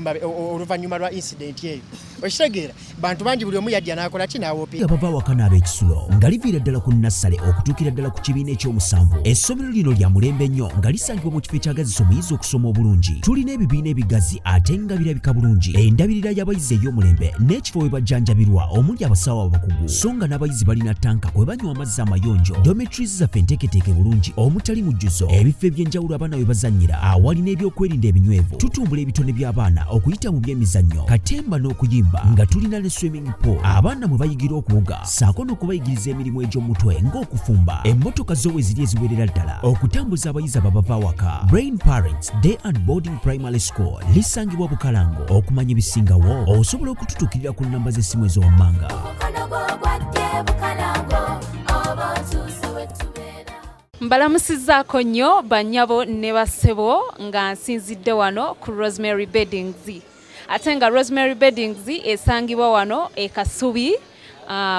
oluvannyuma lwa incident eyo. Okitegeera, bantu bangi, buli omu yajja n'akola ki, n'awoopira. Abava awaka n'ab'ekisulo nga liviira ddala ku nassale okutuukira ddala ku kibiina ekyomusanvu. Essomero lino lya mulembe nnyo nga lisangibwa mu kifo ekyagazisa omuyizi okusoma obulungi. Tulina ebibiina ebigazi ate nga birabika bulungi, endabirira y'abayizi ey'omulembe n'ekifo we bajjanjabirwa omuli abasawo abakugu, so nga n'abayizi balina tanka kwe banywa amazzi amayonjo. Dormitories zaffe enteeketeeke bulungi omutali mujjuzo, ebifo eby'enjawulo abaana we bazannyira awali n'ebyokwerinda ebinywevu. Tutumbula ebitone by'abaana okuyita mu by'emizannyo, katemba n'okuyimba, nga tulina ne swimming pool abaana mwe bayigira okuwuga, ssaako n'okubayigiriza emirimu egy'omutwe ng'okufumba. Emmotoka zo we ziri eziwerera ddala okutambuza abayizi ababava awaka. Brain Parents Day and Boarding Primary School lisangibwa Bukalango. Okumanya ebisingawo osobola okututuukirira ku nnamba z'essimu ezowammanga. Omukono gwo gwadde Bukalango, oba otuuse we tubeera. Mbalamusizzaako nnyo bannyabo ne bassebo, nga nsinzidde wano ku Rosemary Beddings, ate nga Rosemary Beddings esangibwa wano e Kasubi,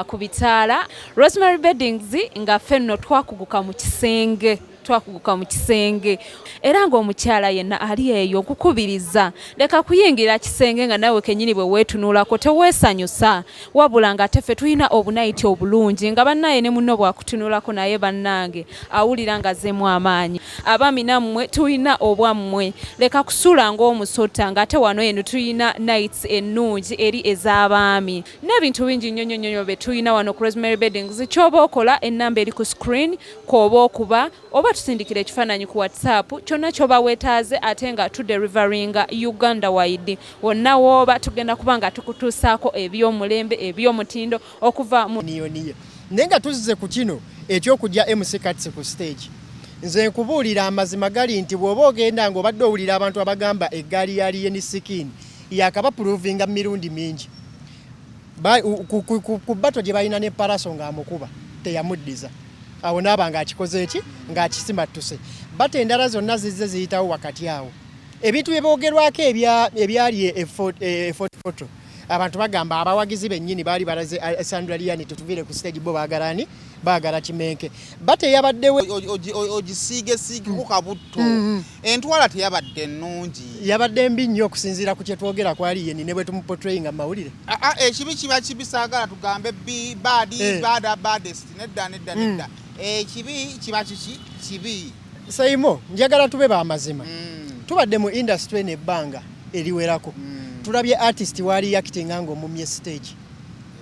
ku bitaala. Rosemary Beddings nga ffe nno twakuguka mu kisenge, twakuguka mu kisenge, era ng'omukyala yenna ali eyo nkukubiriza, leka kuyingira kisenge nga nawe kennyini bwe weetunulako teweesanyusa, wabula ng'ate ffe tulina obunayiti obulungi nga bannaye ne munno bwakutunulako naye bannange awulira nga azzeemu amaanyi. Abaami nammwe tulina obwammwe, leka kusula ng'omusota, ng'ate wano eno tulina nights ennungi eri ez'abaami n'ebintu bingi nnyo nnyo nnyo bye tulina wano ku Rosemary Beddings. Ky'oba okola, ennamba eri ku screen kw'oba okuba oba tusindikira ekifaananyi ku WhatsApp, kyonna ky'oba weetaaze, ate nga tudeliveringa Uganda wide. Wonna wooba tugenda kuba nga tukutuusaako eby'omulembe, eby'omutindo okuva mu Niyoniye. Naye nga tuzze ku kino ekyokujja MC Kats ku stage, nze nkubuulira amazima gali nti bw'oba ogenda ng'obadde owulira abantu abagamba eggaali ya Alien Skin yakaba provinga mirundi mingi ku battle gye balina ne Pallaso ng'amukuba teyamuddiza, awo naaba ng'akikoze eki, ng'akisimattuse. Battle endala zonna zizze ziyitawo wakati awo. Ebintu bye boogerwako ebyali e Fort Portal, abantu bagamba abawagizi bennyini baali balaze Sandra Liani tutuviire ku stage, bo baagala ani? Baagala Kimenke. Battle eyabaddewo Ogisiigesiigeko kabutto. Entwala teyabadde nnungi. Yabadde mbi nnyo okusinziira ku kye twogera kwali yeni ne bwe tumuportrayinga mu mawulire. Ah, ah, ekibi kiba kibi, saagala tugambe bad, bad, baddest, nedda, nedda, nedda. Ekibi kiba kiki? Kibi. Saimo, njagala tube bamazima. Tubadde mu industry eno ebbanga eriwerako. Tulabye artist wali actinga ng'omumye stage.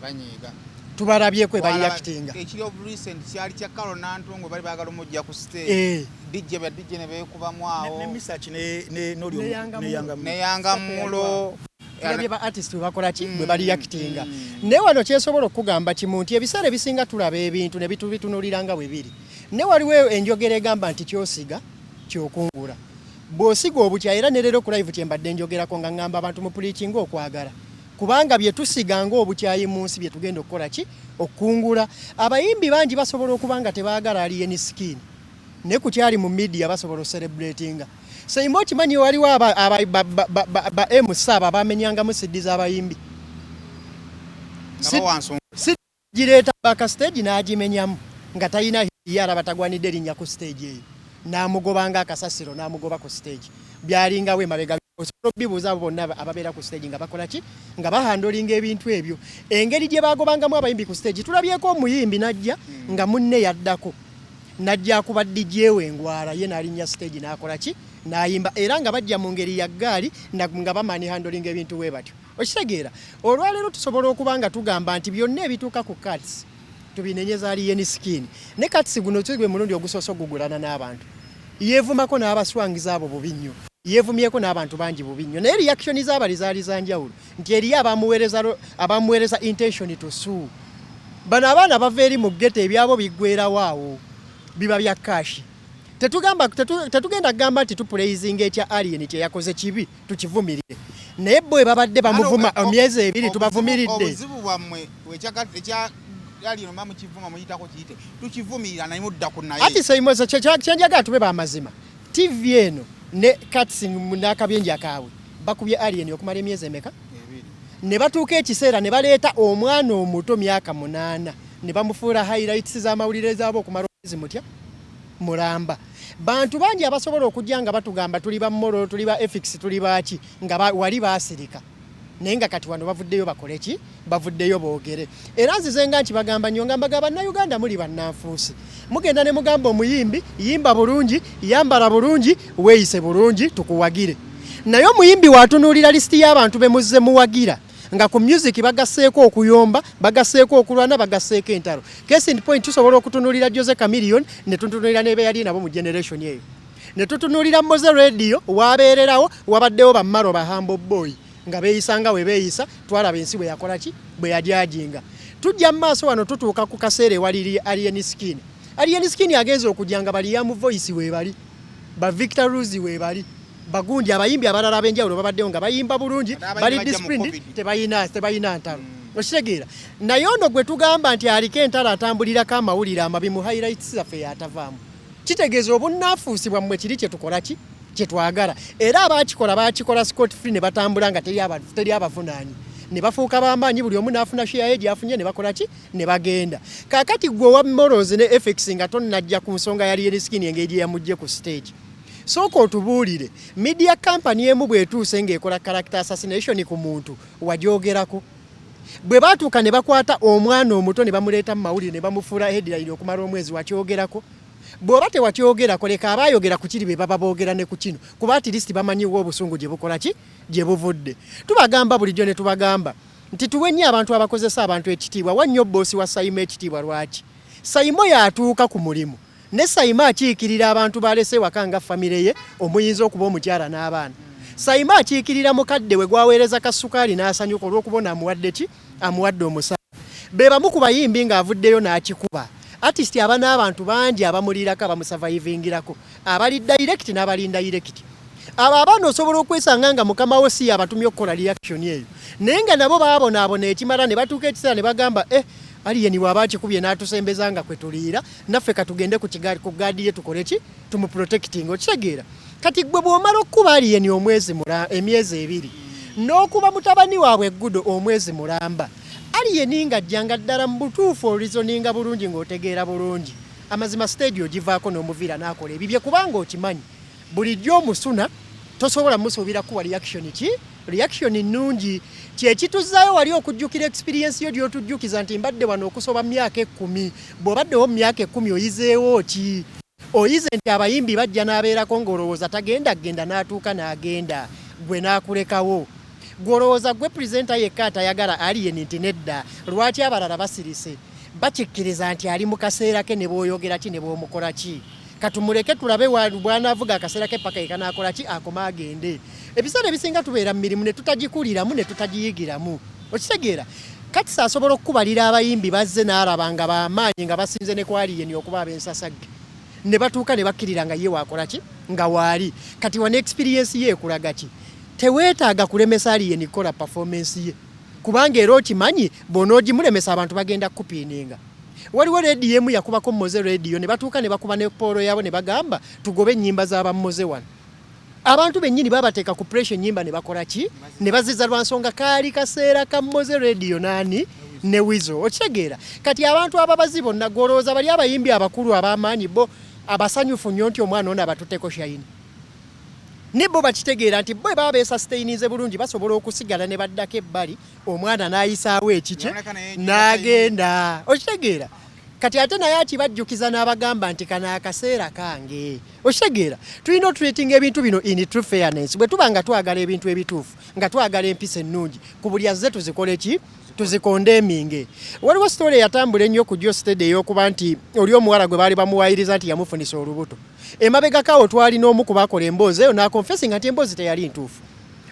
Banyiiga. Tubalabyeko ebali actinga. Ekiri of recent kyali kya Carol Nantongo, bali baagala omujja ku stage. DJ ba DJ ne beekubamu awo. Ne Misach ne n'oli Neyanga neyanga neyanga mulo. Tulabye ba artist bwe bakola ki, bwe bali actinga. Naye wano kyesobola okukugamba kimu nti ebiseera ebisinga tulaba ebintu ne bitubitunulira nga bwe biri, naye waliwo enjogera egamba nti kyosiga kyokungula. Bw'osiga obukya, era ne leero ku live kye mbadde njogerako nga ŋŋamba abantu mu preachinga okwagala, kubanga bye tusiga ng'obukyayi mu nsi bye tugenda okukola ki, okukungula. Abayimbi bangi basobola okuba nga tebaagala Alien Skin, naye ku kyali mu media basobola ocelebratinga. Seimba, okimanyi waliwo ba MC abo abamenyangamu CD z'abayimbi? Nga bawansonga. Gireeta back stage n'agimenyamu nga talina ye, alaba tagwanidde erinnya ku stage eyo, n'amugoba ng'akasasiro, n'amugoba ku stage. Byalingawo emabega, osobola okubibuuza abo bonna ababeera ku stage nga bakola ki, nga bahandlinga ebintu ebyo, engeri gye bagobangamu abayimbi ku stage. Tulabyeko omuyimbi n'ajja nga munne yaddako n'ajja akuba DJ we engwala, ye n'alinnya stage n'akola ki, n'ayimba, era nga bajja mu ngeri ya ggaali nga bamani handlinga ebintu bwe batyo. Okitegeera, olwaleero tusobola okuba nga tugamba nti byonna ebituuka ku Kats tubinenyeza Alien Skin, ne Kats guno si gwe mulundi ogusoose ogugulana n'abantu. Yeevumako n'abaswangiza abo bubi nnyo, yeevumyeko n'abantu bangi bubi nnyo, naye reaction z'abali zaali za njawulo nti eriyo abamuweereza intention to sue. Bano abaana bava eri mu ghetto, ebyabo biggwerawo awo, biba bya cash. Tetugamba tetugenda kugamba nti tupraisinga ekya Alien kye yakoze kibi, tukivumirire, naye bo babadde bamuvuma emyezi 2, tubavumiridde. Obuzibu bwammwe ekya Alien mba mukivuma, muyitako kiyite tukivumirira, naye mudda ku naye. Ati Seimoza, kyenjagala tube bamazima, TV eno ne Kats n'akabinja kaabwe bakubye Alien okumala emyezi emeka? 2. Ne batuuka ekiseera ne baleeta omwana omuto myaka 8 ne bamufuula highlights z'amawulire zaabo okumala omwezi mutya mulamba. Bantu bangi abasobola okujja nga batugamba tuli ba moral, tuli ba ethics, tuli baki, nga wali baasirika. Naye nga kati wano bavuddeyo bakole ki? Bavuddeyo boogere. Era nzize nga nkibagamba nnyo nga mbagamba, Bannayuganda muli bannanfuusi. Mugenda ne mugamba omuyimbi, yimba bulungi, yambala bulungi, weeyise bulungi, tukuwagire. Naye omuyimbi w'atunuulira lisiti y'abantu be muzze muwagira nga ku music bagasseeko okuyomba, bagasseeko okulwana, bagasseeko entalo. Case in point, tusobola okutunuulira Jose Chameleone ne tutunuulira ne be yali nabo mu generation eyo. Ne tutunuulira Mowzey Radio w'abeererawo, wabaddewo ba Maro ba Humble Boy nga beeyisa nga bwe beeyisa, twalaba ensi bwe yakola ki? Bwe yajajinga. Tujja mu maaso wano tutuuka ku kaseera ewali Alien Skin. Alien Skin agenze okujja nga ba Liam Voice weebali, ba Victor Ruz weebali, bagundi abayimbi abalala ab'enjawulo babaddewo nga bayimba bulungi, bali disciplined, tebalina ntalo. Okitegeera? Naye ono gwe tugamba nti aliko entalo atambulirako amawulire amabi mu highlights zaffe y'atavaamu. Kitegeeza obunnanfuusi bwammwe kiri kye tukola ki? Kye twagala. Era abaakikola baakikola scot free ne batambula nga teri abavunaanyi. Ne bafuuka b'amaanyi, buli omu n'afuna share ye gy'afunye ne bakola ki? Ne bagenda. Kaakati ggwe owa Morals ne Ethics nga tonnajja ku nsonga ya Alien Skin engeri gye yamuggye ku stage. Sooka otubuulire, media company emu bw'etuuse ng'ekola character assassination ku muntu, wagyogerako? Bwe baatuuka ne bakwata omwana omuto ne bamuleeta mu mawulire ne bamufuula headline okumala omwezi, wakyogerako? Bw'oba tewakyogerako, leka abaayogera ku kiri be baba boogera ne ku kino, kuba at least bamanyiwo obusungu gye bukola ki? Gye buvudde. Tubagamba bulijjo ne tubagamba nti tuwe nnyo abantu abakozesa abantu ekitiibwa. Wa nnyo bboosi wa Sayimo ekitiibwa. Lwaki? Sayimo y'atuuka ku mulimu ne Sayimo akiikirira abantu b'alese ewaka nga famire ye omuyinza okuba omukyala n'abaana. Sayimo akiikirira mukadde we gw'aweereza ka ssukaali n'asanyuka olw'okuba ono amuwadde ki? Amuwadde omusaala. Be bamu ku bayimbi ng'avuddeyo n'akikuba. Artist aba n'abantu bangi abamuliirako, abamusavayivingirako, abali direct n'abali indirect. Abo abaana osobola okwesanga nga mukama wo si y'abatumye okukola reaction eyo, naye nga nabo baabonaabona ekimala ne batuuka ekiseera ne bagamba, eh, Alien bw'aba akikubye n'atusembeza nga kwe tuliira, naffe katugende ku kigaali ku gaadi ye tukole ki? Tumuprotecting. Okitegeera? Kati ggwe bw'omala okukuba Alien omwezi emyezi ebiri n'okuba mutabani waabwe Gudo omwezi mulamba, Alien ng'ajja nga ddala mu butuufu orizoninga bulungi ng'otegeera bulungi amazima, stage ogivaako n'omuviira n'akola ebibye, kubanga okimanyi bulijjo omusuna tosobola musuubira kuwa reaction ki? Reaction nnungi. Kyekituzzaayo wali okujjukira experience yo gy'otujjukiza nti mbadde wano okusoba mu myaka 10. Bw'obaddewo mu myaka 10 oyizeewo ki? Oyize nti abayimbi bajja n'abeerako ng'olowooza tagenda genda, n'atuuka n'agenda, gwe n'akulekawo. Gwe olowooza gwe presenter yekka atayagala Alien nti nedda, lwaki abalala basirise? Bakikkiriza nti ali mu kaseera ke, ne bw'oyogera ki ne bw'omukola ki, katumuleke tulabe bw'anaavuga akaseera ke paka ekanaakola ki, akoma agende. Ebiseera ebisinga tubeera mu mirimu ne tutagikuliramu ne tutagiyigiramu. Okitegeera? Kati asobola okukubalira abayimbi bazze n'alaba nga bamaanyi nga basinze ne ku Alien okuba ab'ensasagge, ne batuuka ne bakkirira nga ye waakola ki? Nga waali. Kati wano experience ye ekulaga ki? Teweetaaga kulemesa Alien kukola performance ye, kubanga era okimanyi bw'onoogimulemesa abantu bagenda kukupiininga. Waliwo rediyo emu yakubako Mowzey Radio ne batuuka ne bakuba ne poolo yaabo ne bagamba tugobe ennyimba z'aba Mowzey wano. Abantu bennyini babateeka ku pressure, ennyimba ne bakola ki? Ne baziza, lwa nsonga kaali kaseera ka Mowzey Radio naani ne Weasel. Okitegeera? Kati abantu ababazi bonna gw'olowooza bali abayimbi abakulu ab'amaanyi bo abasanyufu nnyo nti omwana ono abatutteko shine? Ne bo bakitegeera nti bo baba beesustaininze bulungi, basobola okusigala ne baddako ebbali, omwana n'ayisaawo ekikye n'agenda. Okitegeera? Kati ate naye akibajjukiza n'abagamba nti kano akaseera kange. Okitegeera? Tulina otreatinga ebintu bino in true fairness. Bwe tuba nga twagala ebintu ebituufu, nga twagala empisa ennungi ku buli azze, tuzikole ki? Tuzikondeminge. Waliwo story eyatambula ennyo ku Geosteady ey'okuba nti oli omuwala gwe baali bamuwaayiriza nti yamufunisa olubuto. Emabegako awo twalina omu ku bakola emboozi eyo n'akonfesinga nti emboozi teyali ntuufu.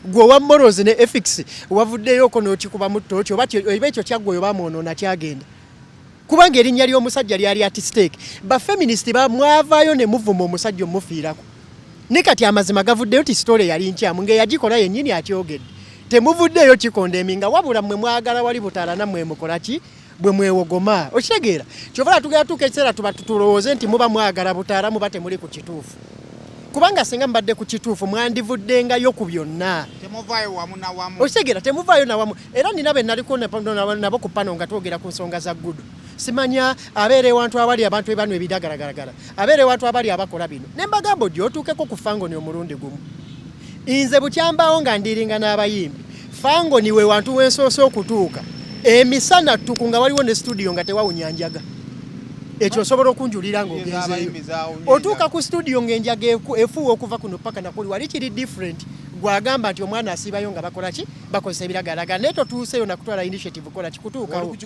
Gwe owa morals ne ethics wavuddeyoko n'okikubamu ttooki, oba ekyo kyaggwa oyo bamwonoona kyagenda, kubanga erinnya ly'omusajja lyali at stake. Bafeminist bamwavaayo ne muvuma omusajja omufiirako, ne kati amazima gavuddeyo ti story yali nkyamu ng'eyagikola yennyini akyogedde. Temuvuddeeyo kikondeminga, wabula mmwe mwagala wali butaala nammwe mukola ki bwe mwewogoma. Okitegeera? Kyova tugenda tuuka ekiseera tuba tulowooze nti muba mwagala butaala, muba temuli ku kituufu, kubanga singa mubadde ku kituufu mwandivuddengayo ku byonna. Temuvaayo wamu na wamu. Okitegeera? Temuvaayo na wamu. Era nina be naliko nabo ku pano nga twogera ku nsonga za Gudo, simanya abeera ewantu awali abantu ebanywa ebidagalagalagala, abeera ewantu abali abakola bino, ne mbagamba ojja otuukeko ku fangoni omulundi gumu. Nze bukyambaawo nga ndiringa n'abayimbi. Fangoni we wantu wensoose okutuuka emisana ttuku nga waliwo ne studio nga tewawunya njaga. Ekyo osobola okunjulira ng'ogenzeeyo. Otuuka ku studio ng'enjaga efuuwa okuva kuno paka nakuli, wali kiri different. Gwagamba nti omwana asiibayo nga bakola ki? Bakozesa ebiragalalagala, naye totuuseeyo nakutwala initiative kola ki kutuukawo.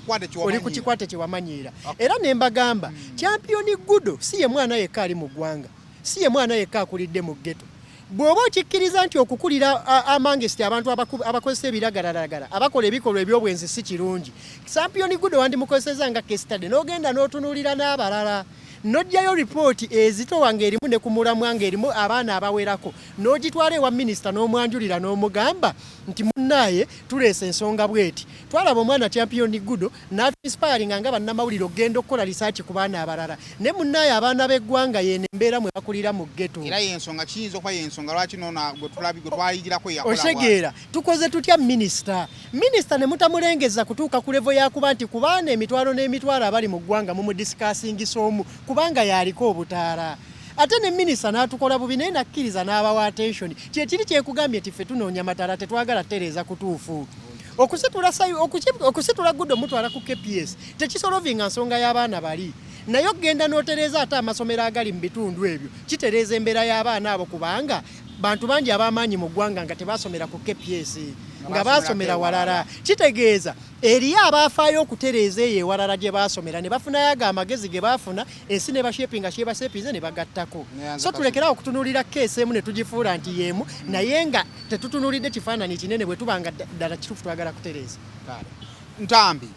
Oli ku kikwate kye wamanyiira. Era ne mbagamba Champion Gudo si ye mwana yekka ali mu ggwanga, si ye mwana yekka akulidde mu ghetto. Bw'oba okikkiriza nti okukulira amongst abantu abakozesa ebiragalalagala, abakola ebikolwa eby'obwenzi si kirungi, Champion Gudo wandimukozesezza nga case study n'ogenda n'otunuulira n'abalala, n'oggyayo ripooti ezitowa ng'erimu ne ku mulamwa ng'erimu abaana abawerako, n'ogitwala ewa minisita n'omwanjulira n'omugamba nti munnaaye tuleese ensonga bw'eti. Twalaba omwana Champion Gudo n'atuinspiringa nga bannamawulire okugenda okukola research ku baana abalala, naye munnaaye abaana b'eggwanga y'eno embeera mwe bakulira mu ghetto. Era y'ensonga, kiyinza okuba y'ensonga lwaki n'ono gwe tulabye gwe twayigirako yakola bw'atyo. Okitegeera? Tukoze tutya minisita? Minisita ne mutamulengezza kutuuka ku level ya kuba nti ku baana emitwalo n'emitwalo abali mu ggwanga mumudiscusingisa omu kubanga y'aliko obutaala. Ate ne minisita n'atukola bubi naye n'akkiriza n'abawa attention. Kye kiri kye nkugambye nti ffe tunoonya mataala tetwagala kutereeza kutuufu. Okusitula okusitula Gudo mutwala ku KPS tekisolovinga nsonga y'abaana bali. Naye okugenda n'otereeza ate amasomero agali mu bitundu ebyo kitereeza embeera y'abaana abo, kubanga bantu bangi ab'amaanyi mu ggwanga nga tebaasomera ku KPS, nga baasomera walala. Kitegeeza eriyo abaafaayo okutereeza eyo ewalala gye baasomera ne bafunayo ago amagezi ge baafuna, ensi ne bashepinga kyebasepinze ne bagattako. So tulekerawo okutunuulira keesi emu ne tugifuula nti y'emu, naye nga tetutunuulidde kifaananyi kinene bwe tuba nga ddala kituufu twagala kutereeza. Ntambi,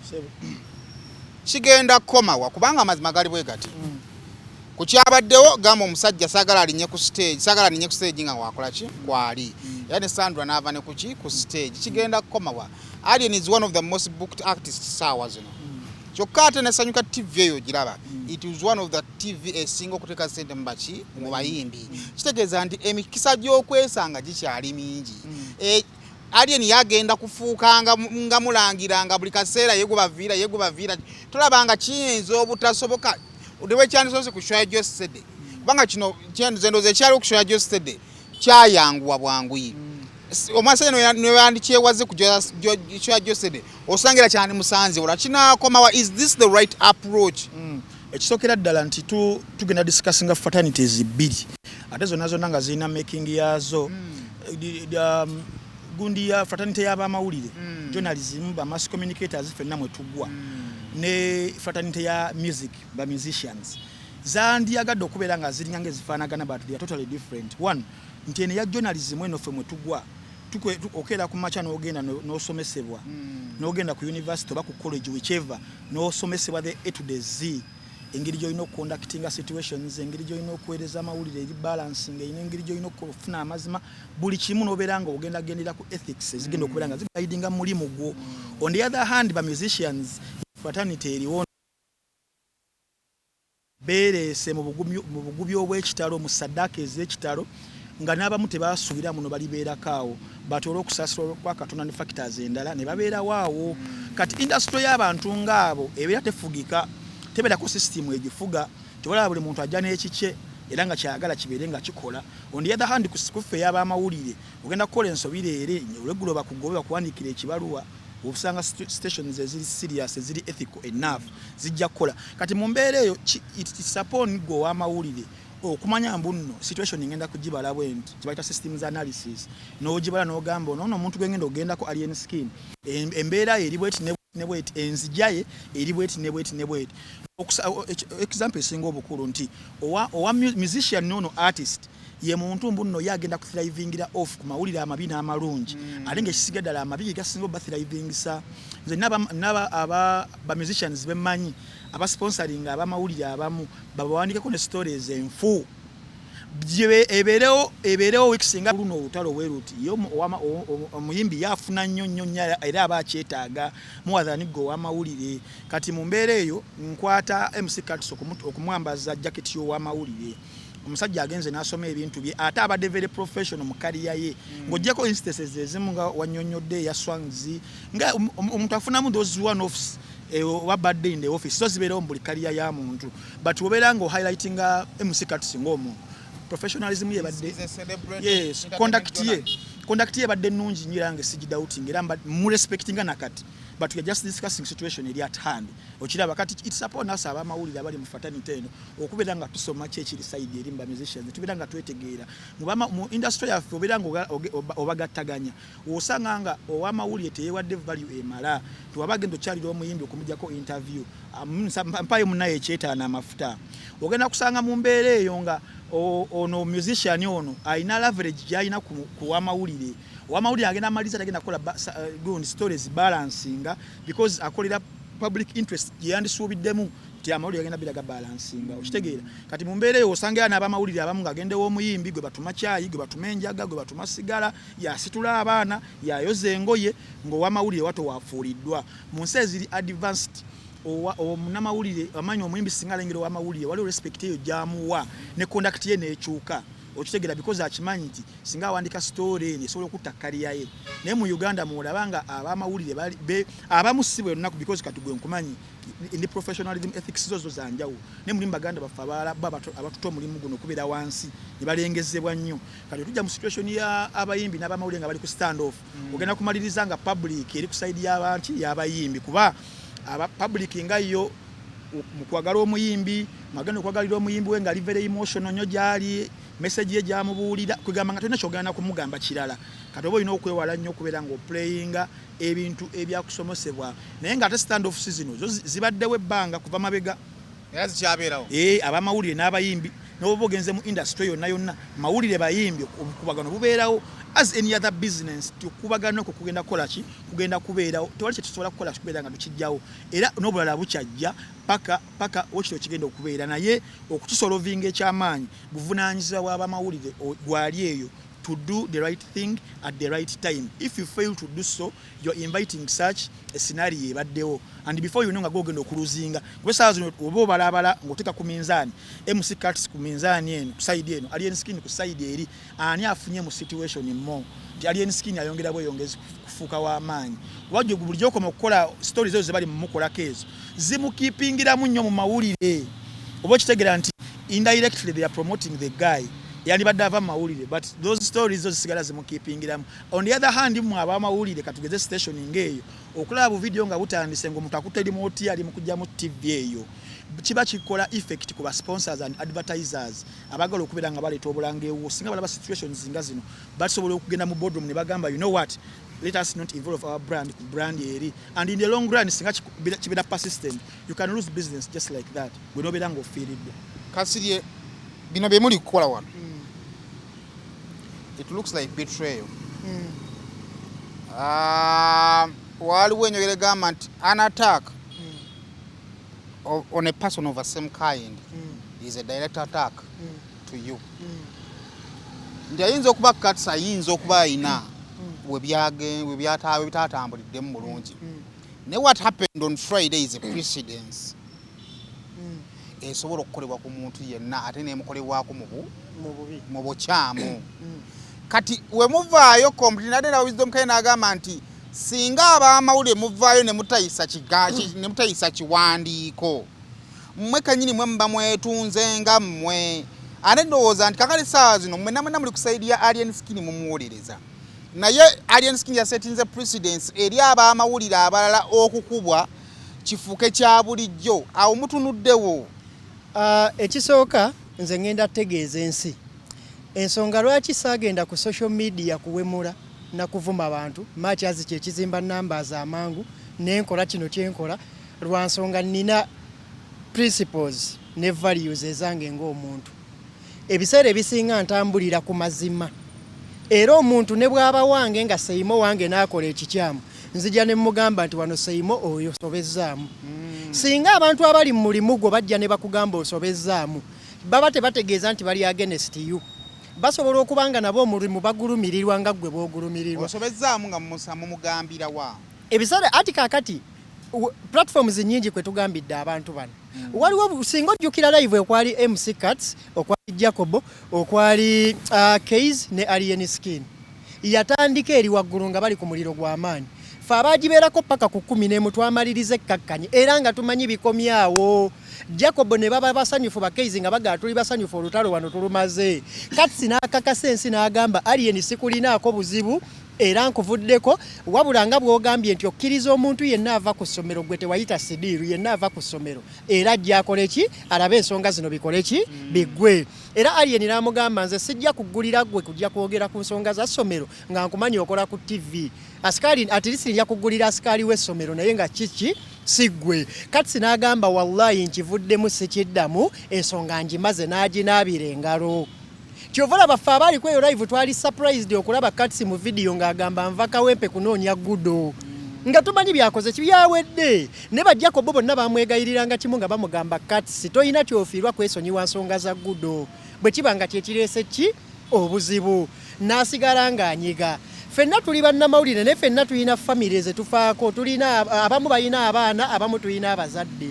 kigenda kukomawa kubanga amazima gali bwe gati. Ku kyabaddewo gamba omusajja saagala alinye ku stage, saagala alinye ku stage nga wakola ki kwali. Era ne Sandra n'ava ne kuki ku stage. Kigenda kukomawa. Alien is one of the most booked artists saawa zino. Kyokka ate ne Sanyuka TV eyo ogiraba. It is one of the TV esinga okuteeka ssente mu baki mu bayimbi. Kitegeeza nti emikisa gy'okwesanga gikyali mingi. Alien yagenda kufuuka nga mulangira nga buli kaseera ye gwe baviira. Tolaba nga kiyinza obutasoboka ne bwe kyandisoose ku show ya Geosteady, kubanga kino nze ndowooza ekyaliwo ku show ya Geosteady kyayanguwa bwanguyi. Omusajja ne yandikyewaze ku show ya Geosteady osangira kyandimusanze olwa kinaakomawa. Is this the right approach? Ekisookera ddala nti tugenda discussinga fraternities bbiri ate zonna zonna nga zirina making yaazo. Gundi ya fraternity y'abamawulire, journalism, ba mass communicators ffenna mwe tugwa, ne fraternity ya music, ba musicians. Zandiyagadde okubeera nga ziringa ng'ezifaanagana, but they are totally different. One, nti eno eya journalism eno ffe mwe tugwa, okeera ku makya n'ogenda n'osomesebwa, n'ogenda ku university oba ku college, whichever, n'osomesebwa the A to the Z, engeri gy'olina okuconductinga situations, engeri gy'olina okuweereza amawulire eri balancing, erina engeri gy'olina okufuna amazima, buli kimu n'obeera nga ogenda gendera ku ethics ezigenda okubeera nga ziguidinga mu mulimu gwo. On the other hand, ba musicians fraternity eriwo beereese mu bugubi obw'ekitalo, mu saddaaka ez'ekitalo, nga n'abamu tebasuubira muno balibeerako awo, but olw'okusaasirwa kwa Katonda ne factors endala ne babeerawo awo. Kati industry y'abantu ng'abo ebeera tefugika, tebeerako system egifuga. Tebalaba buli muntu ajja n'ekikye era nga kyayagala kibeere nga kikola. On the other hand, ku ffe ey'abamawulire, ogenda kukola ensobi leero, olweggulo bakugobe, bakuwandiikira ekibaluwa. Osanga stations eziri serious, eziri ethical enough zijja kukola. Kati mu mbeera eyo it's upon gwe ow'amawulire okumanya mbu nno situation ngenda kugibala bwe nti, kibayita systems analysis, n'ogibala n'ogamba ono omuntu gwe ngenda ogendako Alien Skin, embeera ye eri bweti ne bweti, enzija ye eri bweti ne bweti ne bweti. Example esinga obukulu nti owa musician n'ono artist ye muntu mbu nno ye agenda kuthrivingira off ku mawulire amabi n'amalungi, ate ng'ekisiga ddala amabi ge gasinga obathrivingisa. Nze naba aba ba musicians bemmanyi abasponsoringa abamawulire abamu babawandikako ne stories enfu ebeerewo weeks nga luno olutalo bwe luti, ye omuyimbi yafuna nnyo nnyo nnyo era aba akyetaaga more than gwe ow'amawulire. Kati mu mbeera eyo nkwata MC Kats okumwambaza jacket y'ow'amawulire. Omusajja agenze n'asoma ebintu bye, ate abadde very professional mu career ye, ng'oggyeko instances ezimu nga wannyonnyodde eya Swangz, nga omuntu afunamu those one offs, oba bad day in the office, so zibeerawo mu buli career ya muntu. But obeera nga ohighlightinga MC Kats ng'omuntu, professionalism ye badde, yes, conduct ye. Conduct ye ebadde nnungi nnyo era nga sigidoubting, era murespectinga nakati, but we are just discussing situation eri at hand. Okiraba kati it's upon us abamawulire abali mu fraternity eno okubeera nga tusoma ki ekiri side eri mu bamusicians, tubeera nga twetegeera mu industry yaffe. Obeera nga obagattaganya, osanga nga owamawulire teyewadde value emala, tiwaba agenda okyalira omuyimbi okumugjako interview, mpayo munaye ekyetaana amafuta, ogenda kusanga mu mbeera eyo nga ono musician ono alina leverage gyalina ku wamawulire. Owamawulire agenda amaliriza tagenda kukola gundi stories balancinga, because akolera public interest gyeyandisuubiddemu nti amawulire agenda biraga balancinga. Okitegeera? Kati mu mbeera eyo osanga era n'abamawulire abamu ng'agendewo omuyimbi gwe batuma kyayi, gwe batuma enjaga, gwe batuma sigala, yasitula abaana, yayoza engoye, ng'owamawulire wato wafuuliddwa. Mu nsi eziri advanced, omunnamawulire amanyi omuyimbi singa alengera owamawulire, waliwo respect eyo gyamuwa ne conduct ye n'ekyuka. Okitegeera? Because akimanyi nti singa awandika story eno esobola okutta career ye. Naye mu Uganda mwolaba nga abamawulire abamu si bwe lunaku, because kati gwe nkumanyi ndi professionalism, ethics zo zo zanjawulo, naye mulimu baganda baffe abalala bo abatuta omulimu guno okubeera wansi ne balengezebwa nnyo. Kati tujja mu situation ya abayimbi n'abamawulire nga bali ku stand off, ogenda kumaliriza nga public eri ku side y'abantu y'abayimbi, kuba aba public nga yo mu kwagala omuyimbi mwagenda okwagalira omuyimbi we nga ali very emotional nnyo gyali, message ye gyamubuulira kwegamba nga tolina kyogenda kumugamba kirala. Kati oba olina okwewala nnyo okubeera ng'oplayinga ebintu ebyakusomosebwa, naye ng'ate stand off zino zo zibaddewo ebbanga kuva mabega. Era zikyabeerawo. Ee, abamawulire n'abayimbi, n'oba ogenze mu industry yonna yonna, mawulire, bayimbi, obukubagano bubeerawo as any other business. Okukubagana okwo kugenda kukola ki? Kugenda kubeerawo. Tewali kyetusobola kukola kubeera nga tukijjawo, era n'obulala bukyajja paka paka wekito kigenda okubeera. Naye okukisolvinga ekyamaanyi buvunaanyizibwa bw'abamawulire gwali eyo to do the right thing at the right time. If you fail to do so, you're inviting such a scenario ebaddewo, and before you know nga gogenda okuluzinga, kuba essaawa zino oba obalabala ng'oteeka ku minzaani MC Kats ku minzaani eno, ku side eno Alien Skin ku side eri, ani afunye mu situation more? Nti Alien Skin ayongera bweyongezi kufuuka w'amaanyi, kuba gye bulijjo okoma okukola stories ezo zebali mumukolako, ezo zimukeepingiramu nnyo mu mawulire. Oba okitegeera nti indirectly they are promoting the guy yandibadde ava mu mawulire, but those stories zo zisigala zimukeepingiramu. On the other hand, mmwe ab'amawulire, katugeze station ng'eyo, okulaba bu video nga butandise ng'omuntu akutte remote ali mu kujjamu TV eyo, kiba kikola effect ku ba sponsors and advertisers abaagala okubeera nga baleeta obulanga ewo. Singa balaba situations nga zino, basobola okugenda mu boardroom ne bagamba, "You know what, let us not involve our brand ku brand eri." And in the long run, singa kibeera persistent, you can lose business just like that, gwe nobeera ng'ofiiriddwa. Kasirye, bino bye muli kukola wano, it looks like betrayal. Ah, waliwo enjogera egamba nti an attack on a person of the same kind is a direct attack to you. Nti ayinza okuba Kats ayinza okuba ayina we bitatambuliddemu bulungi, naye what happened on Friday is a precedence esobola okukolebwa ku muntu yenna, ate nemukolebwako mu mu bubi. Mu bukyamu. Kati we muvaayo complete nadde na Wisdom Kaye n'agamba nti singa ab'amawulire muvaayo ne mutayisa kiwandiiko, mmwe kanyini mwe muba mwetunze nga mmwe. Ate ndowooza nti kakale saawa zino mwenna mwenna muli ku side ya Alien Skin, mumuwolereza, naye Alien Skin yasetinze precedence eri ab'amawulire abalala okukubwa kifuuke kya bulijjo. Awo mutunuddewo? Ah, ekisooka nze ngenda tegeeza ensi ensonga lwaki saagenda ku social media kuwemula na kuvuma bantu, much as kyekizimba numbers amangu. Nenkola kino kyenkola lwa nsonga nina principles ne values ezange ng'omuntu. Ebiseera ebisinga ntambulira ku mazima, era omuntu ne bw'aba wange nga Seimo wange n'akola ekikyamu, nzija ne mugamba nti wano Seimo oyo sobezzaamu. Singa abantu abali mu mulimu gwo bajja ne bakugamba osobezzaamu, baba tebategeeza nti bali against you. Basobola okuba nga nabo omulimu bagulumirirwa nga ggwe bw'ogulumirirwa. Osobezzaamu nga musa mumugambira wa? Ebiseera ati kaakati platforms nyingi kwe tugambidde abantu bano. Waliwo singa ojjukira live okwali MC Kats, okwali Jacobo, okwali Kays ne Alien Skin, yatandika eri waggulu nga bali ku muliro gw'amaanyi. Fe abaagibeerako paka ku 11 twamaliriza ekkakkanye era nga tumanyi bikomyawo. Jacob ne baba basanyufu, bakeizi nga bagala tuli basanyufu, olutalo wano tulumaze. Katsi n'akakasa ensi n'agamba Alien sikulinaako buzibu era nkuvuddeko, wabula nga bw'ogambye nti okkiriza omuntu yenna ava ku ssomero, gwe tewayita sidiiru, yenna ava ku ssomero era ajja akole ki, alabe ensonga zino bikole ki, biggwe. Era Alien n'amugamba nze sijja kuggulira ggwe kujja kwogera ku nsonga za ssomero nga nkumanyi okola ku TV. Asikaali at least nja kuggulira asikaali w'essomero naye nga kiki si ggwe. Katsi n'agamba wallahi nkivuddemu sikiddamu, ensonga ngimaze, n'aginaabira engalo. Kyova olaba ffe abaali ku eyo live twali surprised okulaba Katsi mu video ng'agamba nva Kawempe kunoonya Gudo, nga tumanyi byakoze kibyawedde. Ne ba Jacob bonna bamwegayiriranga kimu nga bamugamba Katsi tolina kyofiirwa kwesonyiwa nsonga za Gudo bwe kiba nga kyekireese ki obuzibu, n'asigala ng'anyiga. Ffenna tuli bannamawulire naye ffenna tulina famire ze tufaako, tulina abamu balina abaana, abamu tulina abazadde.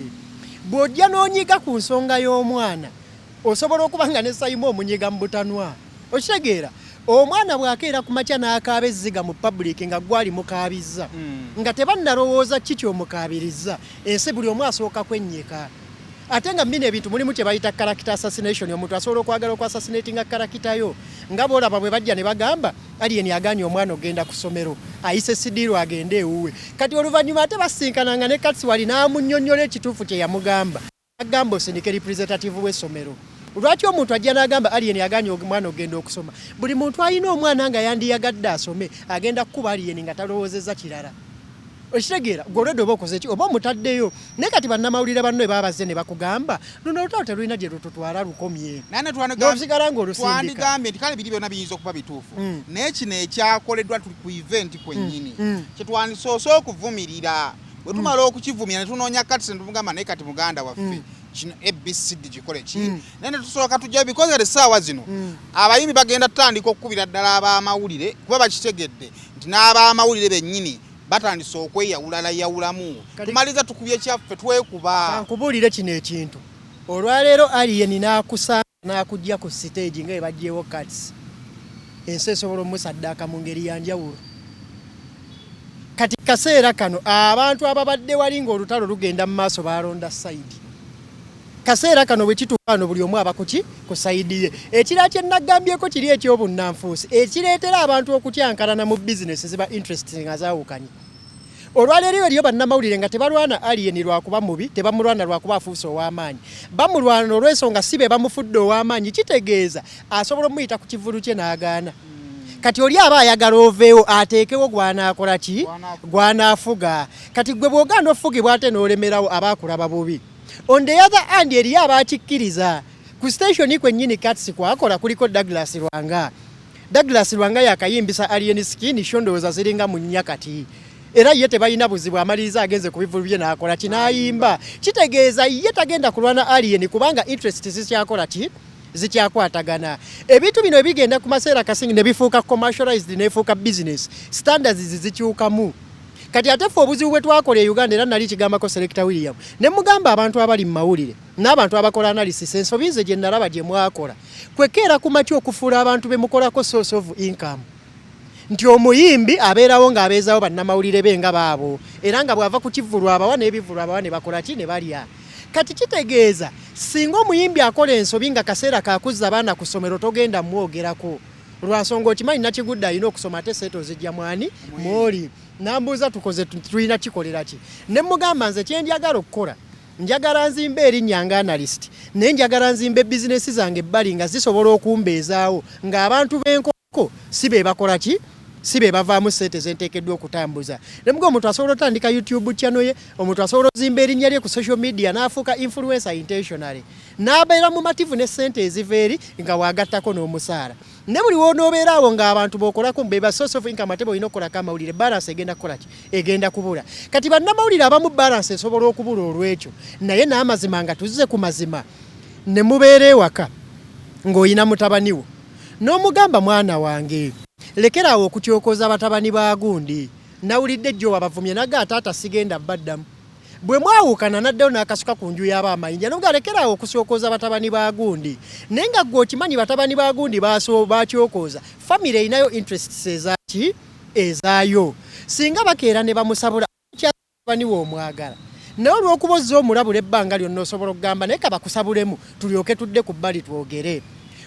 Bw'ojja n'onyiga ku nsonga y'omwana osobola okuba nga ne Sayimu omunyiga mu butanwa. Okitegeera? Omwana bw'akeera ku makya n'akaaba ezziga mu public nga ggwe alimukaabizza, nga tebannalowooza ki ky'omukaabirizza, ensi buli omu asooka kwennyika. Ate nga bino ebintu mulimu kye bayita character assassination, omuntu asobola okwagala okwassassinatinga character yo, nga bw'olaba bwe bajja ne bagamba Alien agaanye omwana okugenda ku ssomero, ayise Sidiru agende ewuwe. Kati oluvannyuma ate basinkananga ne Katsi wali n'amunnyonnyola ekituufu kye yamugamba. Agamba osindike representative w'essomero. Lwaki omuntu ajja n'agamba Alien agaanye omwana okugenda okusoma? Buli muntu alina omwana nga yandiyagadde asome agenda kukuba Alien nga talowoozezza kirala. Okitegeera? Gwe olwedde oba okoze ki? Oba omutaddeyo. Naye kati bannamawulire banno bwe baba bazze ne bakugamba luno olutalo terulina gye lututwala, lukomye. N'osigala ng'olusindika. Twandigambye nti kale biri byonna biyinza okuba bituufu, naye kino ekyakoleddwa tuli ku event kwennyini kye twandisoose okuvumirira. Bwe tumala okukivumira ne tunoonya Katsi ne tumugamba naye kati muganda waffe kino ABCD kikole ki, naye ne tusooka tujjayo, because kati essaawa zino abayimbi bagenda tutandika okukubira ddala ab'amawulire, kuba bakitegedde nti n'ab'amawulire bennyini batandise okweyawulalayawulamu. Tumaliza tukubye kyaffe twekuba. Kankubuulire kino ekintu. Olwaleero Alien n'akusanga n'akujja ku siteegi nga bwe baggyewo Katsi, ensi esobola omusaddaaka mu ngeri ya njawulo. Kati kaseera kano abantu ababadde wali ng'olutalo lugenda mu maaso balonda sayidi. Kaseera kano bwe kituuka wano buli omu aba kuki ku sayidi ye. Ekirala kye nagambyeko kiri eky'obunnanfuusi ekireetera abantu okutyankalana mu bizinesi ziba interests nga zaawukanye. Olwaleero eriyo bannamawulire nga tebalwana Alien lwakuba mubi, tebamulwana lwakuba afuuse ow'amaanyi. Bamulwana olw'ensonga si be bamufudde ow'amaanyi, kitegeeza asobola omuyita ku kivvulu kye n'agaana. Kati oli aba ayagala oveewo ateekewo gw'anaakola ki, gw'anaafuga. Kati ggwe bw'ogaana ofugibwa ate n'olemerawo aba akulaba bubi. On the other hand eriyo abakikkiriza. Ku station kwennyini Katsi kwakola kuliko Douglas Lwanga. Douglas Lwanga yakayimbisa Alien Skin show ndowooza ziringa mu nnya kati. Era ye tebalina buzibu, amaliriza agenze ku bivvulu bye n'akola ki, n'ayimba. Kitegeeza ye tagenda kulwana Alien kubanga interest zikyakola ki, zikyakwatagana. Ebintu bino ebigenda ku maseera kasingi ne bifuuka commercialized n'efuuka business, standards zikyukamu. Kati ate ffe obuzibu bwe twakola e Uganda, era nali kigambako Selector William ne mugamba abantu abali mu mawulire n'abantu abakola analysis, ensobi nze gye nalaba gye mwakola kwekeera ku makya okufuula abantu be mukolako source of income. Nti omuyimbi abeerawo ng'abeezaawo bannamawulire be nga baabo, era nga bw'ava ku kivvulu abawa n'ebivvulu abawa ne bakola ki, ne balya. Kati kitegeeza singa omuyimbi akola ensobi nga kaseera kakuzza abaana ku ssomero togenda mwogerako lwa nsonga okimanyi Nakigudde alina okusoma ate ssente ozijja mwani mwoli. Nambuuza tukoze tulina kikolera ki, ne mugamba nze kye njagala okukola njagala nzimbe erinnya nga analyst, naye njagala nzimbe bizinesi zange ebbali nga zisobola okumbeezaawo ng'abantu b'enkolako si be bakola ki, si be bavaamu ssente ze nteekeddwa okutambuza. Ne mugamba omuntu asobola otandika YouTube channel ye, omuntu asobola ozimba erinnya lye ku social media n'afuuka influencer intentionally, n'abeera mumativu ne ssente eziva eri nga wagattako n'omusaala. Ne buli w'onoobeera awo ng'abantu b'okolako be ba source of income ate b'olina okukolako amawulire, balance egenda kukola ki, egenda kubula. Kati bannamawulire abamu balance esobola okubula olw'ekyo, naye n'amazima nga tuzze ku mazima, ne mubeera ewaka ng'olina mutabani wo n'omugamba mwana wange lekera awo okutyokoza batabani ba gundi, nawulidde jjo wabavumye naga taata sigenda baddamu. Bwe mwawukana n'addayo n'akasuka ku nju y'aba amayinja n'omugaa lekera awo okusookoza batabani ba gundi, naye nga ggwe okimanyi batabani ba gundi bakyokooza, famire erinayo interests ezaki ezaayo. Singa bakeera ne bamusabula mutabani we omwagala, naye olw'okuba ozze omulabula ebbanga lyonna osobola okugamba naye kabakusabulemu tulyoke tudde ku bbali twogere.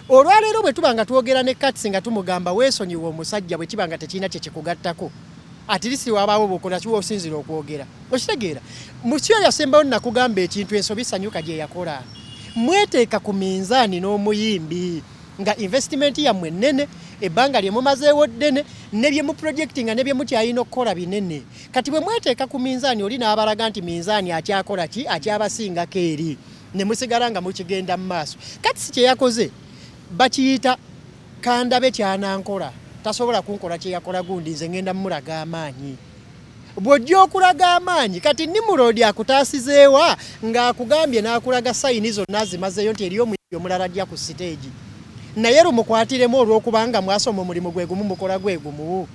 Olwaleero bwe tuba nga twogera ne Kats nga tumugamba weesonyiwe omusajja bwe kiba nga tekirina kye kikugattako at least wabaawo bw'okola ki w'osinzira okwogera. Okitegeera? Mu kyo yasembayo nakugamba ekintu ensobi Sanyuka gye yakola. Mweteeka ku minzaani n'omuyimbi. Nga investment yammwe nnene, ebbanga lye mumazeewo ddene, ne bye muprojectinga ne bye mukyalina okukola binene. Kati bwe mweteeka ku minzaani oli n'abalaga nti minzaani akyakola ki, akyabasingako eri, ne musigala nga mukigenda mu maaso. Kats kye yakoze bakiyita kandabe ky'anankola, tasobola kunkola kye yakola gundi, nze ngenda mulaga amaanyi. Bw'ojja okulaga amaanyi kati Nimrod akutaasizeewa ng'akugambye n'akulaga sayini zonna azimazeeyo nti eriyo omuyimbi omulala ajja ku siteegi naye lumukwatiremu olw'okubanga mwasoma omulimu gwe gumu mukola gwe gumu.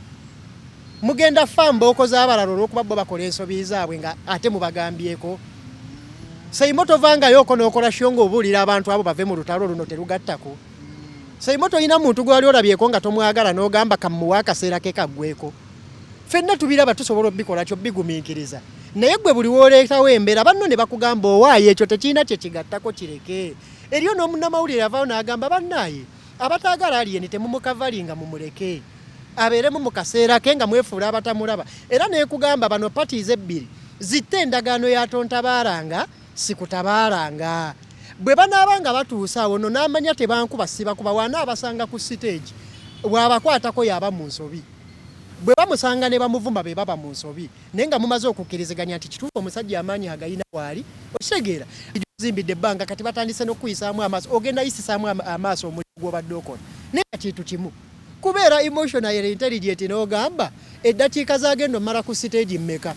Mugenda fa mbooko z'abalala olw'okuba bo bakola ensobi zaabwe nga ate mubagambyeko. Saimo tovangayooko n'okola sho ng'obuulira abantu abo bave mu lutalo luno terugattako. Saimo tolina muntu gwali olabyeko nga tomwagala n'ogamba kammuwe akaseera ke kaggweko. Ffenna tubiraba tusobola obikola kyo bigumiikiriza naye gwe buli wooleetawo embeera banno ne bakugamba owaaye ekyo tekirina kye kigattako kireke. Eriyo n'omunnamawulire avaayo n'agamba bannaaye abataagala Alien temumukavalinga mumuleke abeeremu mu kaseera ke nga mwefuula abatamulaba era ne nkugamba bano parties ebbiri zitte endagaano ya tontabaalanga sikutabaalanga. Bwe banaaba nga batuuse awo no n'amanya tebankuba sibakuba w'anaabasanga ku siteegi bw'abakwatako y'aba mu nsobi. Bwe bamusanga ne bamuvuma be baba mu nsobi naye nga mumaze okukkiriziganya nti kituufu omusajja amaanyi agayina waali okitegeera ozimbidde ebbanga kati batandise n'okukuyisaamu amaaso ogenda yisisaamu amaaso omulimu gw'obadde okola naye nga kintu kimu kubeera emotional intelligent n'ogamba eddakiika z'agenda omala ku siteegi mmeka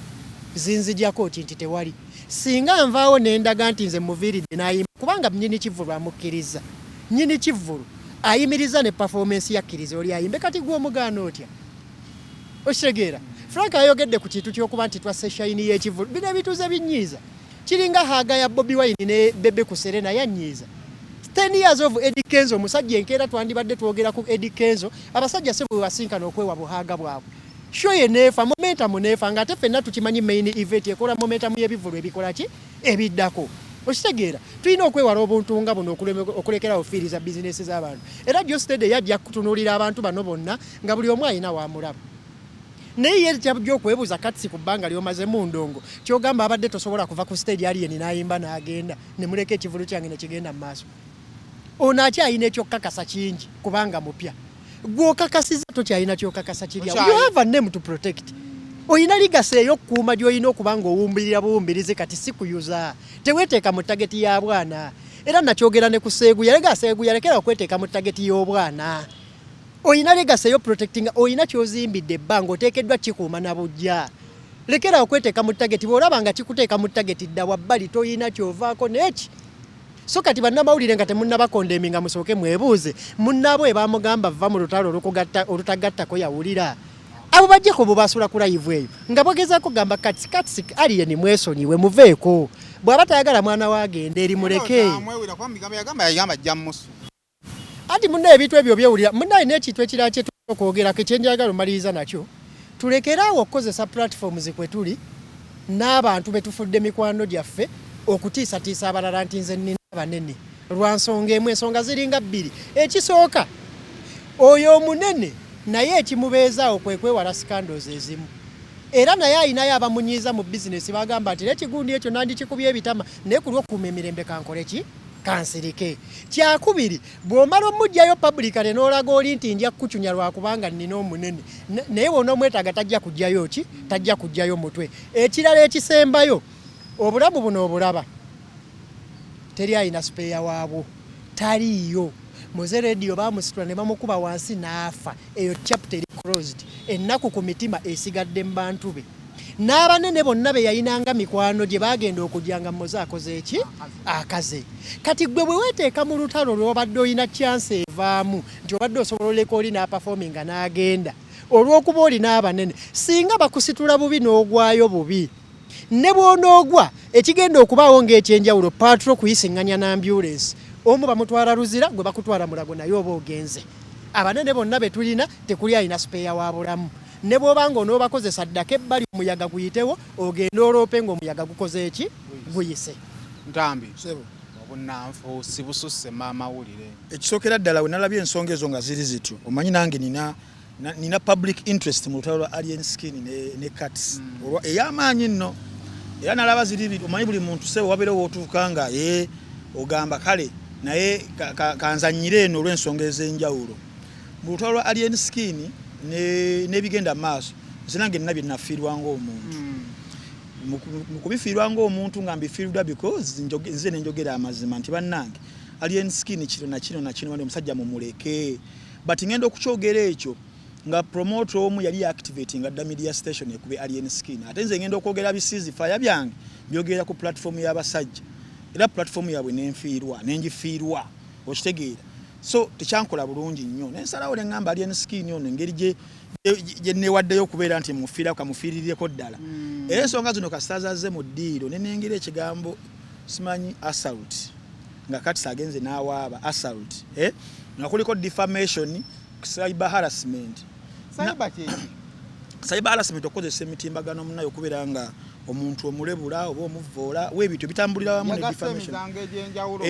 zinzigyako ki nti tewali singa nvaawo ne ndaga nti nze muviiridde n'ayimba kubanga nnyini kivvulu amukkirizza nnyini kivvulu ayimiriza ne performance yakkiriza oli ayimbe kati gwe omugaana otya okitegeera Frank ayogedde ku kintu ky'okuba nti twasse shayini y'ekivvulu bino ebituuze binnyiiza kiringa haaga ya Bobi Wine ne Bebe ku Serena yannyiiza 10 years of Eddy Kenzo omusajja enkeera twandibadde twogera ku Eddy Kenzo abasajja si bwe basinkana okwewa buhaaga bwabwe show ye neefa momentum neefa ng'ate ffenna tukimanyi main event ekola momentum y'ebivvulu ebikola ki ebiddako okitegeera tulina okwewala obuntu nga buno okulekerawo fiiriza bizinesi z'abantu era Geosteady yajja kutunuulira abantu bano bonna nga buli omu alina wamulaba naye ye kyajja okwebuuza Kats ku bbanga ly'omaze mu ndongo ky'ogamba abadde tosobola kuva ku stage Alien n'ayimba n'agenda ne muleka ekivulu kyange ne kigenda mu maaso ono akyalina ekyokukakasa kingi kubanga mupya gwe okakasiza tokyalina kyokakasa kiri awo you have a name to protect olina legacy ey'okukuuma gy'olina okuba ng'owumbirira buwumbirizi kati si kuyuza teweeteeka mu tageti ya bwana era nakyogera ne ku Seeguya lega Seeguya lekera okweteeka mu tageti y'obwana olina legacy eyo protectinga olina ky'ozimbidde ebbanga oteekeddwa kikuuma na bujja lekera okweteeka mu tageti bw'olaba nga kikuteeka mu tageti dda wabbali toyina ky'ovaako neki So kati bannamawulire nga temunnabakondeminga musooke mwebuuze munnaabwe bamugamba vva mu lutalo olukugatta olutagattako yawulira abo bajjeko bubasula ku live eyo nga bagezaako gamba Kats Kats Alien mwesonyiwe muveeko bw'aba tayagala mwana we agende eri muleke. Anti munnaye ebintu ebyo obyewulira munnaye n'ekintu ekirala kye tulina okwogerako ekyenjagala omaliriza nakyo tulekere awo okukozesa platforms kwe tuli n'abantu be tufudde mikwano gyaffe okutiisatiisa abalala nti nze nnina abanene lwa nsonga emu ensonga ziringa bbiri ekisooka oyo omunene naye ekimubeezaawo kwe kwewala scandals ezimu era naye alinayo abamunyiiza mu bizinesi bagamba nti nekigundi ekyo nandikikubye ebitama naye ku lw'okukuuma emirembe kankole ki kansirike. Kyakubiri, bw'omala omuggyayo publicly n'olaga oli nti nja kukucunya lwakubanga nnina omunene naye bw'onoomwetaaga tajja kuggyayo ki? Tajja kuggyayo mutwe. Ekirala ekisembayo, obulamu buno obulaba teri alina sipeeya waabwo, taliiyo. Moze Radio baamusitula ne bamukuba wansi n'afa, eyo chapter eri closed. Ennaku ku mitima esigadde mu bantu be. N'abanene bonna be yayinanga mikwano gye baagenda okujja nga Moze akoze ki? Akaze. Kati ggwe bwe weeteeka mu lutalo lw'obadde olina chance evaamu nti obadde osobola oleka oli n'aperforminga n'agenda olw'okuba olina abanene, singa bakusitula bubi n'ogwayo bubi ne bw'onoogwa ekigenda okubaawo ng'ekyenjawulo paatro kuyisinganya na ambyulensi omu bamutwala Luzira gwe bakutwala Mulago naye oba ogenze. Abanene bonna be tulina tekuli alina sipeeya wa bulamu. Ne bw'oba nga onoobakozesa, ddako ebbali omuyaga guyitewo, ogende oloope ng'omuyaga gukoze eki? Guyise. Ntambi, Sebo. Obunnanfuusi bususse maamawulire. Ekisookera ddala, we nalabye ensonga ezo nga ziri zityo, omanyi nange nina public interest mu lutalo lwa Alien Skin ne Cats olwa ey'amaanyi nno, era nalaba ziri omanyi buli muntu, sebo, wabeera wootuuka nga ye ogamba kale naye kanzanyire eno olw'ensonga ez'enjawulo. Mu lutalo lwa Alien Skin n'ebigenda mu maaso, nze nange nina bye nafiirwa ng'omuntu. Mu kubifiirwa ng'omuntu nga mbifiiriddwa because nze nenjogera amazima nti bannange, Alien Skin kino na kino na kino, bandi omusajja mumuleke. But ngenda okukyogera ekyo nga promoter omu yali activating adda media station ekube Alien Skin, ate nze ngenda okwogera bi ceasefire byange byogera ku platform y'abasajja, era platform yaabwe nenfiirwa, nengifiirwa, okitegeera? So tekyankola bulungi nnyo, nensalawo neŋŋamba Alien Skin ono engeri gye newaddeyo okubeera nti mufiira kamufiirireko ddala. Era ensonga zino kasitazazze mu ddiiro, nenengera ekigambo simanyi assault, nga kati agenze n'awaaba assault, eh? Nga kuliko defamation, cyber harassment. Cyber kyeki? Cyber harassment okukozesa emitimbagano munayo okubeera nga omuntu omulebula oba omuvoola, weebityo bitambulira wamu ne yagasse defamation. Emisango egy'enjawulo.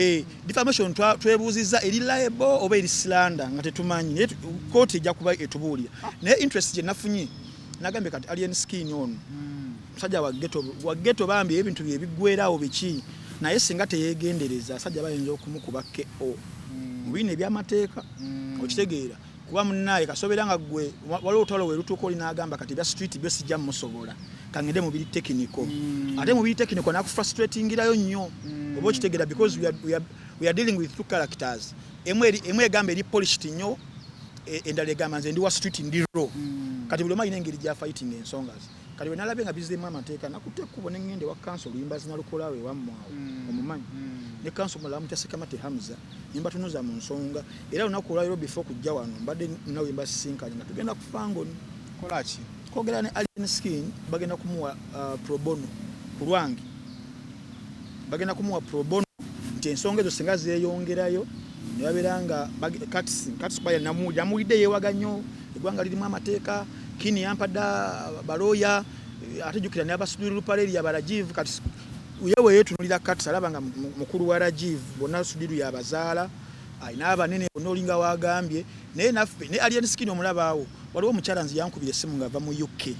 Defamation twebuuzizza eri libel oba eri slander nga tetumanyi, naye kooti ejja kuba etubuulira. Naye interest gye nafunye, nagambye kati Alien Skin ono musajja wa ghetto, wa ghetto bambi, ebintu bye biggwerawo biki, naye singa teyegendereza asajja bayinza okumukuba ko mu bino ebyamateeka, okitegeera? Kuba munnaye kasobera nga gwe waliwo olutalo we lutuuka oli n'agamba kati ebya street byo sijja musobola, kangende mu biri technical. Ate mu biri technical nakufrustratingirayo nnyo, oba okitegeera? Because we are dealing with two characters, emu egamba eri polished nnyo, endala egamba nze ndi wa street, ndi raw. Kati buli omu alina engeri gya fighting ensonga ze. Kati bwe nalabye nga bizimu amateeka, nakutte ekkubo ne ŋŋenda ewa counsel Luyimba Zinalukolawo ewammwe awo, omumanyi, ne counsel mulala mutya Sekamate Hamza, ne mbatunuza mu nsonga. Era olunaku olwaliro before kujja wano mbadde nawe mbasisinkanye nga tugenda ku Fangoni. Kolaki? Kwogera ne Alien Skin, bagenda kumuwa pro bono ku lwange, bagenda kumuwa pro bono nti ensonga ezo singa zeeyongerayo ne babeera nga Kats kuba yamuwulidde yeewaga nnyo eggwanga lirimu amateeka, kini yampadde balooya, ate jjukira ne abasudiri Ruparelia ba Rajiv. Kati ye weyeetunulira Kats alaba nga mukulu wa Rajiv, bonna Sudiru yabazaala, alina abanene bonna olinga wagambye. Naye naffe ne Alien Skin omulabaawo, waliwo omukyala nze yankubira essimu ng'ava mu UK,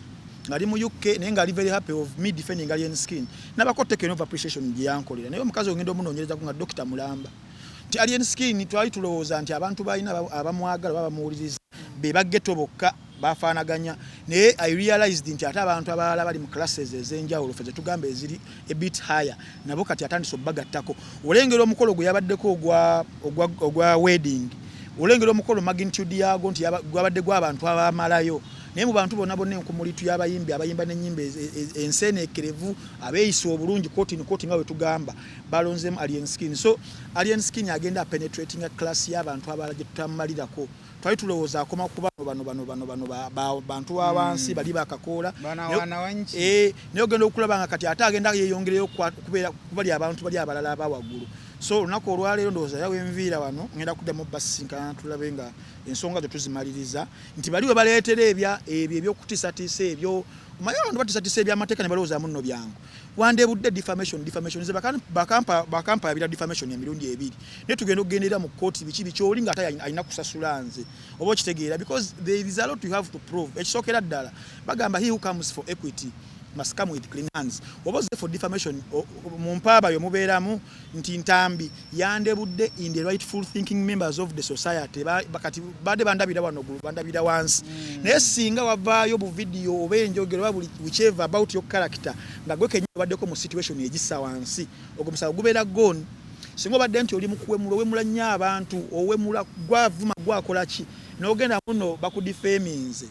ng'ali mu UK, naye ng'ali very happy of me defending Alien Skin, nabako token of appreciation gye yankolera. Naye omukazi ogenda omunoonyerezako nga Dokita mulamba nti Alien Skin twali tulowooza nti abantu balina abamwagala oba bamuwuliriza be ba ghetto bokka bafaanaganya, naye I realized nti ate abantu abalala bali mu classes ez'enjawulo ffe zetugamba eziri a bit higher nabo kati atandise obbagattako. Olengera omukolo gwe yabaddeko ogwa wedding, olengera omukolo magnitude yaago nti gwabadde gw'abantu abamalayo, naye mu bantu bonna bonna enkumulitu y'abayimbi abayimba n'ennyimba enseeneekerevu, abeeyisa obulungi, kooti ni kooti nga bwe tugamba, balonzeemu Alien Skin. So Alien Skin agenda penetratinga class y'abantu abalala gye tutamumalirako. Twali tulowooza akoma ku bano bano bano bano bano bantu ba wansi bali bakakoola. Naye ogenda okulaba nga kati ate agenda yeeyongereyo kubeera kubali abantu bali abalala aba waggulu. So olunaku olwaleero ndowooza era wenviira wano ngenda kuddamu basisinkana tulabe nga ensonga zo tuzimaliriza nti bali we baleetera ebyo ebyokutiisatiisa ebyo. Omanyi abantu batiisatiisa ebyamateeka ne balowooza munno byangu. Wandebudde defamation, defamation, nze bakampayabira defamation emirundi ebiri, naye tugenda okugenderera mu kooti biki biki, oli nga ate alina kusasula nze, oba okitegeera? Because there is a lot you have to prove. Ekisookera ddala bagamba he who comes for equity must come with clean hands. Oba ozze for defamation, mu mpaaba yo mubeeramu nti Ntambi yandebudde in the rightful thinking members of the society. Kati badde bandabira wano gulu bandabira wansi. Naye singa wavaayo bu video oba enjogero oba buli whichever about your character nga gwe kenyini obaddeko mu situation egisa wansi, ogwo musango gubeera gone. Singa obadde nti oli mukuwemula, owemula nnyo abantu, owemula gwavuma gwakola ki, n'ogenda muno bakudefaminze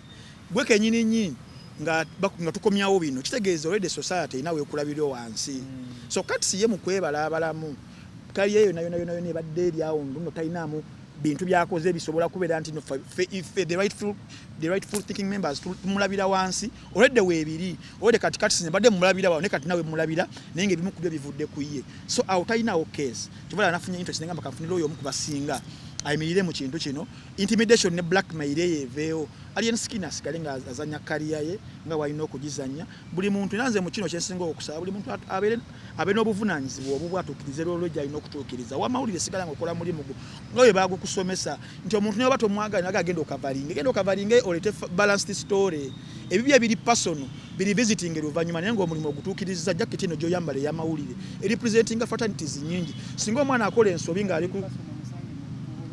gwe kenyini nyini nga tukomyawo bino, kitegeeza already society erina weekulabira wansi. So kati ye mu kwebalaabalamu kali eyo nayo nayo nayo nebadde eri awo nno talinaamu bintu byakoze bisobola kubeera nti no ffe the rightful thinking members tumulabira wansi already weebiri already. Kati sinze mbadde mumulabira wawo, naye kati nawe mumulabira, naye ng'ebimu ku byo bivudde ku ye. So awo talinawo case. Kivala nafunye interest nengamba kanfunire oyo omu ku basinga. Ayimirire mu kintu kino. Intimidation ne blackmail eyo eveewo. Alien Skin asigale nga azanya career ye nga walina okugizanya. Buli muntu, era nze mu kino kyensinga okusaba, buli muntu abeere abe n'obuvunaanyizibwa obubwe, atuukirize lwolwo gyalina okutuukiriza. Wamawulire, sigala nga okola mulimu gwo nga bwe bagukusomesa, nti omuntu naye oba tomwagala naga genda okavalinge, genda okavalinge, oleete balanced story. Ebibyo ebiri personal biri visiting luvannyuma, naye ng'omulimu ogutuukiriza. Jacket eno gy'oyambala ey'amawulire erepresentinga fraternities nyingi. Singa omwana akola ensobi ng'ali ku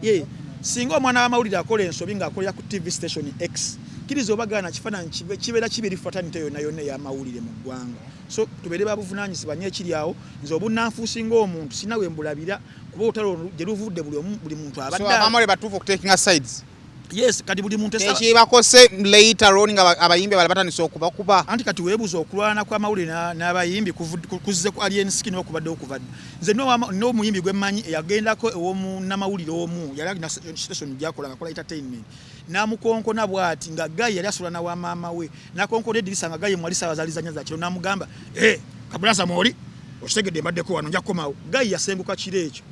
ye, singa omwana w'amawulire akola ensobi ng'akolera ku TV station X, kkiriza oba gaana, kifaananyi kibeera kibi eri fraternity yonna yonna ey'amawulire mu ggwanga. So tubeere babuvunaanyizibwa nnyo. Ekiri awo, nze obunnanfuusi ng'omuntu sina we mbulabira, kuba olutalo gye luvudde buli omu, buli muntu So abadde abamawulire batuufu okutakinga sides? Yes, kati buli muntu Tekibakose later on nga abayimbi abalala batandise okubakuba? Anti kati weebuuza, okulwana kw'amawulire n'abayimbi kuzze ku Alien Skin okubadde okuva dda. Nze n'omuyimbi gwe mmanyi eyagendako ew'omunnamawulire omu, yali alina station gyakola nga akola entertainment, n'amukonkona bw'ati nga guy yali asula na wa maama we, n'akonkona eddirisa nga guy mwali, saawa zaali zanya za kiro, n'amugamba, "Eh, kabulaza mwoli okitegedde, mbaddeko wano, nja kukomawo." Guy yasenguka kiro ekyo,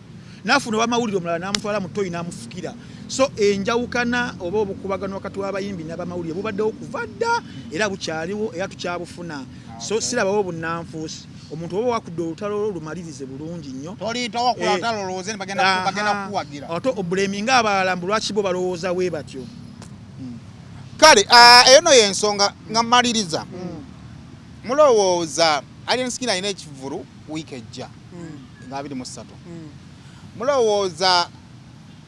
n'afuna owamawulire omulala, n'amutwala mu toyi n'amufukira. So enjawukana oba obukubagano wakati w'abayimbi n'abamawulire bubaddewo kuva dda, era bukyaliwo, era tukyabufuna. So sirabawo obunnanfuusi. Omuntu oba wakudde olutalo lwo, lumalirize bulungi nnyo. Tolitowa Eh. lutalo olowooze nti bagenda kukuwagira. Ate oblaminga abalala mbu lwaki bo balowooza bwe batyo. Kale eyo no yensonga. Nga mmaliriza, mulowooza Alien Skin alina ekivulu wiiki ejja nga 23, mulowooza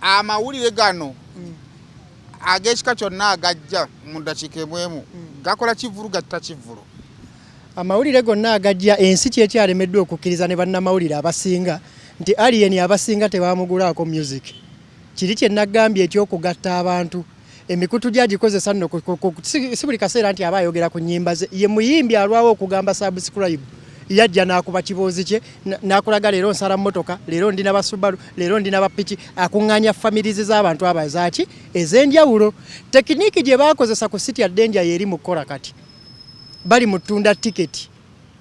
amawulire gano ag'ekika kyonna agajja mu ddakiika emwemu gakola kivulu, gatta kivulu? Amawulire gonna agajja, ensi kyekyalemeddwa okukkiriza ne bannamawulire abasinga nti Alien abasinga tebamugulaako music. Kiri kye nagambye ekyokugatta abantu, emikutu gyagikozesa nno si buli kaseera nti aba ayogera ku nnyimba ze. Ye muyimbi alwawo okugamba subscribe, yajja n'akuba kiboozi kye n'akulaga leero nsala mmotoka, leero ndi n'abasubaru, leero ndi n'abapiki, akuŋŋaanya families z'abantu abo ezaaki ez'enjawulo. Technique gye baakozesa ku Sitya Danger yeeri mu kukola kati, bali mu ttunda tiketi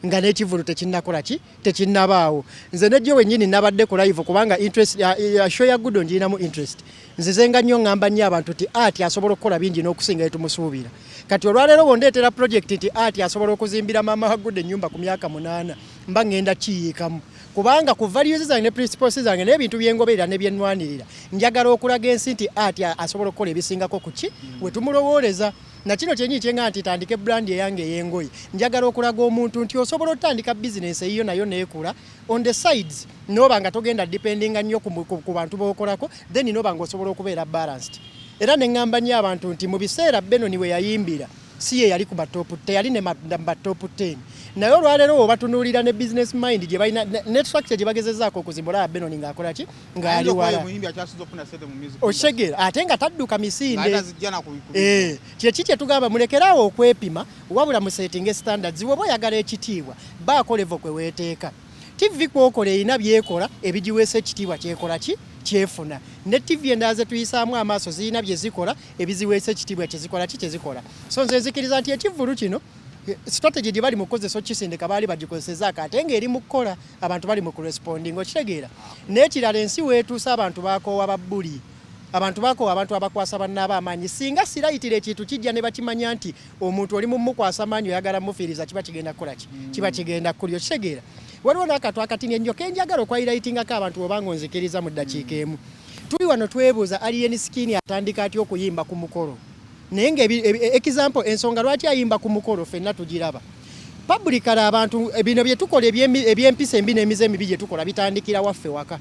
nga n'ekivulu tekinnakola ki, tekinnabaawo. Nze nejjo wennyini nabadde ku live kubanga interest ya show ya Gudo ngirinamu interest. Nzizenga nnyo ŋŋamba nnyo abantu nti art asobola okukola bingi n'okusinga etumusuubira. Kati olwaleero bwondeetera project nti art asobola okuzimbira maama wa Gudo ennyumba ku myaka 8, mba ŋŋenda kiyiikamu, kubanga ku values zange ne principles zange n'ebintu byengoberera ne byenwanirira, njagala okulaga ensi nti art asobola okukola ebisingako ku ki we tumulowooleza. Na kino kyenyini kyenga nti tandike brand eyange ey'engoye, njagala okulaga omuntu nti osobola otandika bizinensi eyiyo nayo neekula on the sides, noba nga togenda dependinga nnyo ku bantu b'okolako, then noba nga osobola okubeera balanced. Era ne ŋŋamba nnyo abantu nti mu biseera Benoni we yayimbira si ye yali ku ba top, teyali ne ba top 10, naye olwaleero wobatunuulira ne business mind gye balina ne structure gye bagezezaako okuzimba, olaba Benoni ng'akola ki, ng'ali wala. Omuyimbi akyasinza okufuna sente mu music Okitegeera, ate nga tadduka misinde. Ng'ate azijja na ku Eh, kyeki kyetugamba, mulekeraawo okwepima, wabula musetinge standards. Woba oyagala ekitiibwa, baako level kwe weeteeka. TV kwokola erina byekola ebigiweesa ekitiibwa, kyekola ki kyefuna, ne TV endala zetuyisaamu amaaso zirina bye zikola ebiziweesa ekitiibwa, kyezikola ki kyezikola. So nze nzikiriza nti ekivvulu kino, strategy gye bali mu kukozesa okukisindika baali bagikozesezaako, ate ng'eri mu kukola, abantu bali mu kuresponding, okitegeera. N'ekirala, ensi weetuuse abantu bakoowa babbuli, abantu bakoowa abantu abakwasa bannaabo amaanyi. Singa sirayitira ekintu kijja ne bakimanya nti omuntu oli mumukwasa maanyi, oyagala mufiiriza, kiba kigenda kukola ki, kiba kigenda kulya, okitegeera. Waliwo n'akantu akatini ennyo kenjagala okwayirayitingako abantu, obanga onzikiriza mu ddakiika emu. Tuli wano twebuuza Alien Skin atandika atya okuyimba ku mukolo, naye nga example, ensonga lwaki ayimba ku mukolo ffenna tugiraba publicly. Abantu bino bye tukola ebyempisa embi n'emize emibi gye tukola bitandikira waffe waka,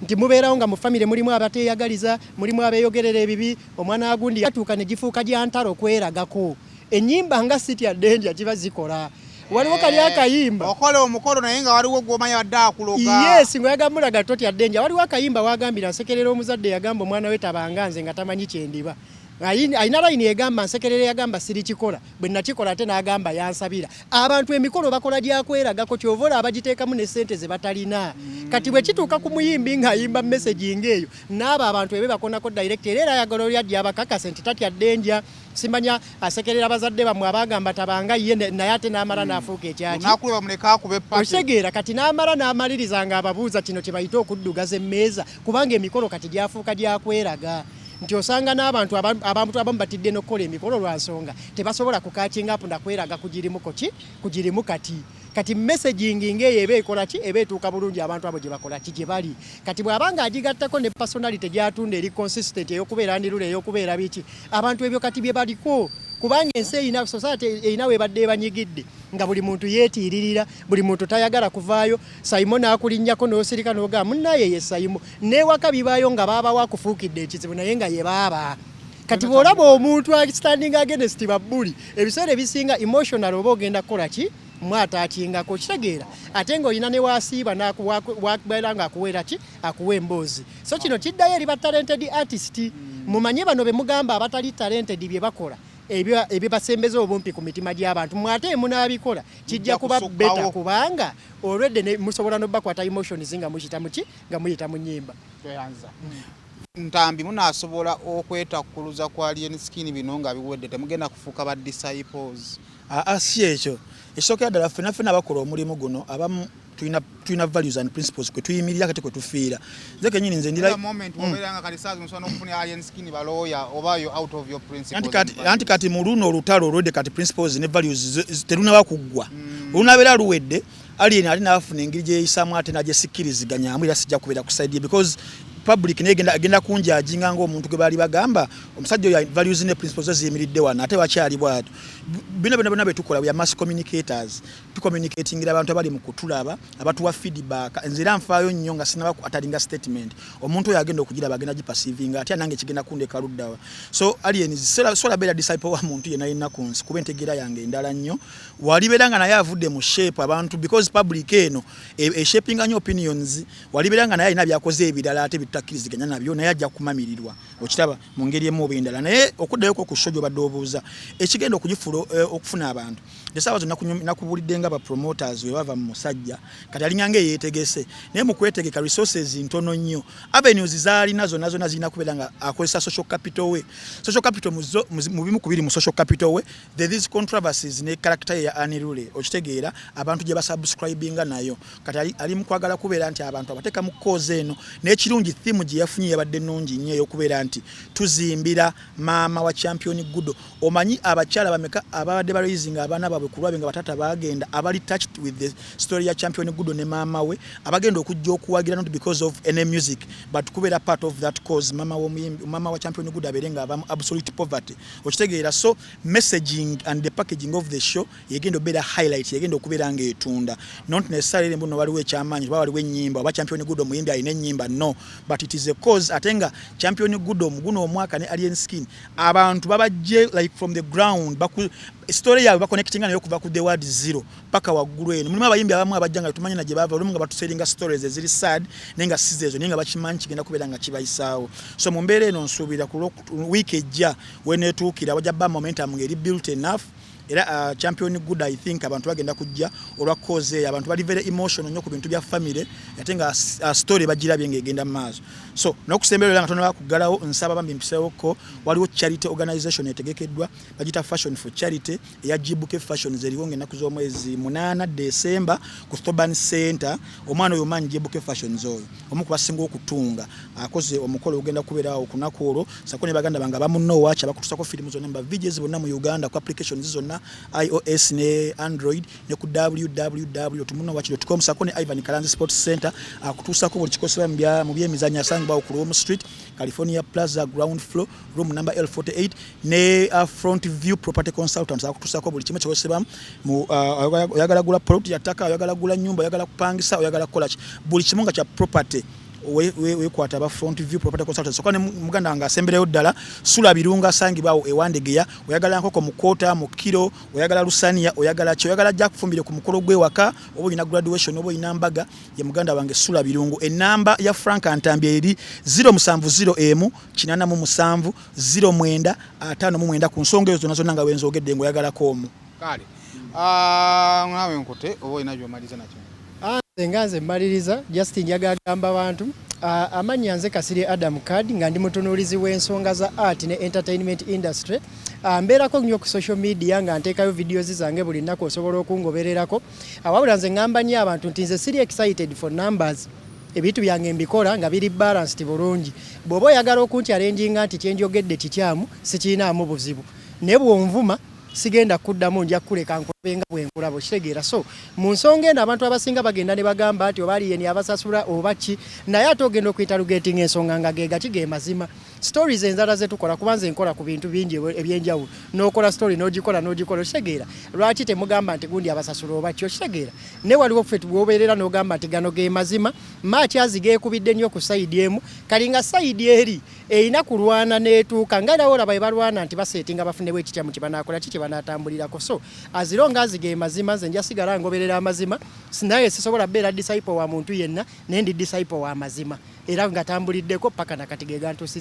nti mubeerawo nga mu famire mulimu abateeyagaliza, mulimu abeeyogerera ebibi, omwana agundi yatuuka ne gifuuka gya ntalo kweragako. Ennyimba nga Sitya Danger kiba zikola, waliwo kali akayimba. Okola omukolo naye nga waliwo gw'omanyi abadde akuloga. Yes, ng'oyagala mulaga totya danger. Waliwo akayimba wagambira nsekerera omuzadde yagamba omwana we tabanga nze nga tamanyi kyendiba. Alina layini egamba nsekerera, yagamba sirikikola, bwe nakikola ate n'agamba yansabira. Abantu emikolo bakola gyakweragako, kyova olaba abagiteekamu ne ssente ze batalina. Kati bwe kituuka ku muyimbi ng'ayimba message ng'eyo, n'abo abantu ebe bakonako direct, era era ayagala oli ajja abakakase nti tatya ddenja, simanya asekerera bazadde bammwe abagamba tabanga ye, naye ate n'amala n'afuuka ekyaki. Lunaku lwe bamuleka akube party. Okitegeera? Kati n'amala n'amaliriza ng'ababuuza kino kye bayita okuddugaza emmeeza, kubanga emikolo kati gyafuuka gyakweraga, nti osanga n'abantu abantu abamu batidde n'okukola emikolo lwa nsonga tebasobola kucatchinga up nakweraga kugirimu koki kugirimu. Kati messaging ng'eyo eba ekola ki? Eba etuuka bulungi abantu abo gye bakola ki, gye bali. Kati bw'aba ng'agigattako ne personality gy'atunda eri consistent, ey'okubeera ndirula, ey'okubeera biki, abantu ebyo kati bye baliko, kubanga ensi erina, society erina webadde ebanyigidde nga buli muntu yeetiiririra, buli muntu tayagala kuvaayo. Saimo n'akulinnyako n'osirika n'ogamba munnaye ye Saimo, n'ewaka bibaayo nga baabawo akufuukidde ekizibu, naye nga ye baaba. Kati bw'olaba omuntu standing against babbuli, ebiseera ebisinga emotional oba ogenda kukola ki, mwataakingako, kitegeera, ate ng'olina ne wasiiba wabeera ng'akuweera ki, akuwa emboozi. So kino kiddayo eri ba talented artist. Mumanye bano be mugamba abatali talented bye bakola ebyo ebibasembeza obumpi ku mitima gy'abantu, mwate munaabikola kijja kuba kusukkawo. Better, kubanga olwedde musobola n'obbakwata emotions nga mukita muki, nga muyita mu nnyimba. Tweyanza. Ntambi, munaasobola okwetakkuluza kwa Alien Skin bino nga biwedde? Temugenda kufuuka ba disciples? Aa, si ekyo. Ekisookera ddala, ffenna ffenna abakola omulimu guno abamu tulina values and principles kwe tuyimirira, kati kwe tufiira. Nze kenyini nze ndira The moment obeera nga kati saa zino osobola n'okufuna Alien Skin balooya, oba yo out of your principles anti kati and values. Anti kati mu luno olutalo olwedde, kati principles ne values terunaba kuggwa. Olunabeera luwedde, Alien ali naafuna engeri gyeyisaamu ate nagyesikkiriziganyaamu, era sijja kubeera ku side ye because public naye egenda kunjudginga ng'omuntu gwe baali bagamba omusajja oyo values ne principles ze ziyimiridde wano, ate bakyali bwatyo. Bino byonna byonna bye tukola, we are mass communicators, tucommunicatingira abantu abali mu kutulaba, abatuwa feedback. Nze era nfaayo nnyo nga sinaba utteringa statement, omuntu oyo agenda okugiraba agenda giperceivinga atya, nange kigenda kundeka luddawa. So Alien sola beera disciple wa muntu yenna yenna ku nsi, kuba entegeera yange endala nnyo. Walibeera nga naye avudde mu shape abantu, because public eno eshapinga nnyo opinions. Walibeera nga naye alina byakoze ebirala ate bitutakkiriziganya nabyo, naye ajja kumamirirwa, okiraba, mu ngeri emu oba endala. Naye okuddayoko ku show gy'obadde obuuza, ekigenda okugifuula okufuna abantu, esaawa zonna nakubuulidde nga ba promoters we bava mu musajja kati alinga nga eyeetegese, naye mu kwetegeka resources ntono nnyo. Avenues zaalina zonna zonna zirina kubeera nga akozesa social capital we. Social capital mu bimu ku biri mu social capital we, there these controversies ne character ye ya Anirule, okitegeera, abantu gye basubscribinga nayo. Kati ali mu kwagala kubeera nti abantu abateeka mu cause eno. N'ekirungi, theme gye yafunye yabadde nnungi nnyo, ey'okubeera nti tuzimbira maama wa Champion Gudo. Omanyi abakyala bameka ababadde baraisinga abaana baabwe ku lwabe nga batata bagenda, abali touched with the story ya Champion Gudo ne maama we, abagenda okujja okuwagira, not because of any music but kubeera part of that cause, mama w'omuyimbi, mama wa Champion Gudo abeere nga ava mu absolute poverty, okitegeera? So messaging and the packaging of the show yegenda obeera highlight, yegenda okubeera ng'etunda, not necessarily mbu no waliwo ekyamaanyi oba waliwo ennyimba oba Champion Gudo omuyimbi alina ennyimba. No, but it is a cause. Ate nga Champion Gudo muguno omwaka ne Alien Skin, abantu babajje like from the ground, story yaabwe baconnectinga nayo okuva ku the word zero paka waggulu eno. Mulimu abayimbi abamu abajja nga tumanya na gye bava, olumu nga batusellinga stories eziri sad, naye nga si zeezo, naye nga bakimanyi kigenda kubeera nga kibayisaawo. So mu mbeera eno nsuubira ku wiiki ejja weneetuukira wajja bba momentum ng'eri built enough. Era Champion Good, I think abantu bagenda kujja olwa cause eyo. Abantu bali very emotional nnyo ku bintu bya family, ate nga story bagirabye ng'egenda mu maaso. So n'okusemberera nga tonaba kuggalawo, nsaba bambi mpisewoko, waliwo charity organization etegekeddwa, bagita Fashion for Charity, eya Jibuke Fashions, eriwo ng'ennaku z'omwezi 8 December ku Thoban Center. Omwana oyo manyi Jibuke Fashions oyo omu ku basinga okutunga, akoze omukolo ogenda kubeerawo ku lunaku olwo, sako ne baganda bange abamunno waaki abakutusako firimu zonna mu ba VJs bonna mu Uganda, ku applications zonna iOS ne Android ne ku www.munowatch.com, sako ne Ivan Kalanzi Sports Center akutuusako buli kikozesebwa mu byemizannyo, asangibwawo ku Rome Street, California Plaza, ground floor, room number L48, ne Front View Property Consultants akutuusako buli kimu kikozesebwa mu oyagala gula plot ya ttaka, oyagala gula nyumba, oyagala kupangisa, oyagala kukola ki, buli kimu nga kya property. Wekwata aba Front View Property Consultants. Soka ne muganda wange asembereyo ddala, Sula Birunga, asangibwawo ewandegeya. Oyagala nkoko mu kota, mu kiro, oyagala lusaniya, oyagala ki, oyagala ajja kufumbire ku mukolo gw'ewaka, oba olina graduation, oba olina mbaga, ye muganda wange Sula Birungu. Enamba ya Frank Ntambi eri 0701 87 09 59 ku nsonga ezo zonna zonna nga wenzogedde ng'oyagalako omu. Kale. Ah, naawe nkute oba olina by'omaliza nakyo? Nze nga nze mmaliriza, just njagala gamba bantu, amannya nze Kasirye Adam Card, nga ndi mutunuulizi w'ensonga za art ne entertainment industry. Mbeerako nnyo ku social media nga nteekayo videos zange buli nnaku, osobola okungobererako. Wabula nze ŋŋamba nnyo abantu nti nze siri excited for numbers. Ebintu byange mbikola nga biri balanced bulungi. Bw'oba oyagala okunchallenginga nti kyenjogedde kikyamu, sikirinaamu buzibu, naye bw'onvuma sigenda kuddamu, nja kukuleka nkulabe nga bwe nkulaba, okitegeera? So mu nsonga eno abantu abasinga bagenda ne bagamba nti oba Alien abasasula oba ki, naye ate ogenda okuyita ensonga nga ge gaki ge mazima. Stories enzala ze tukola, kuba nze nkola ku bintu bingi ebyenjawulo, n'okola story n'ogikola n'ogikola, okitegeera? Lwaki temugamba nti gundi abasasula oba ki, okitegeera? Ne waliwo ffe bw'obeerera n'ogamba nti gano ge mazima, maaki azigeekubidde nnyo ku side emu, kali nga side eri erina kulwana n'etuuka nga era olaba balwana nti baseetinga bafunewo ekikyamu kye banaakola ki kye banaatambulirako. So as long as ge mazima, nze njasigala ngoberera amazima. Naye sisobola beera disciple wa muntu yenna, naye ndi disciple wa mazima, era nga tambuliddeko paka nakati ge gantuusizza.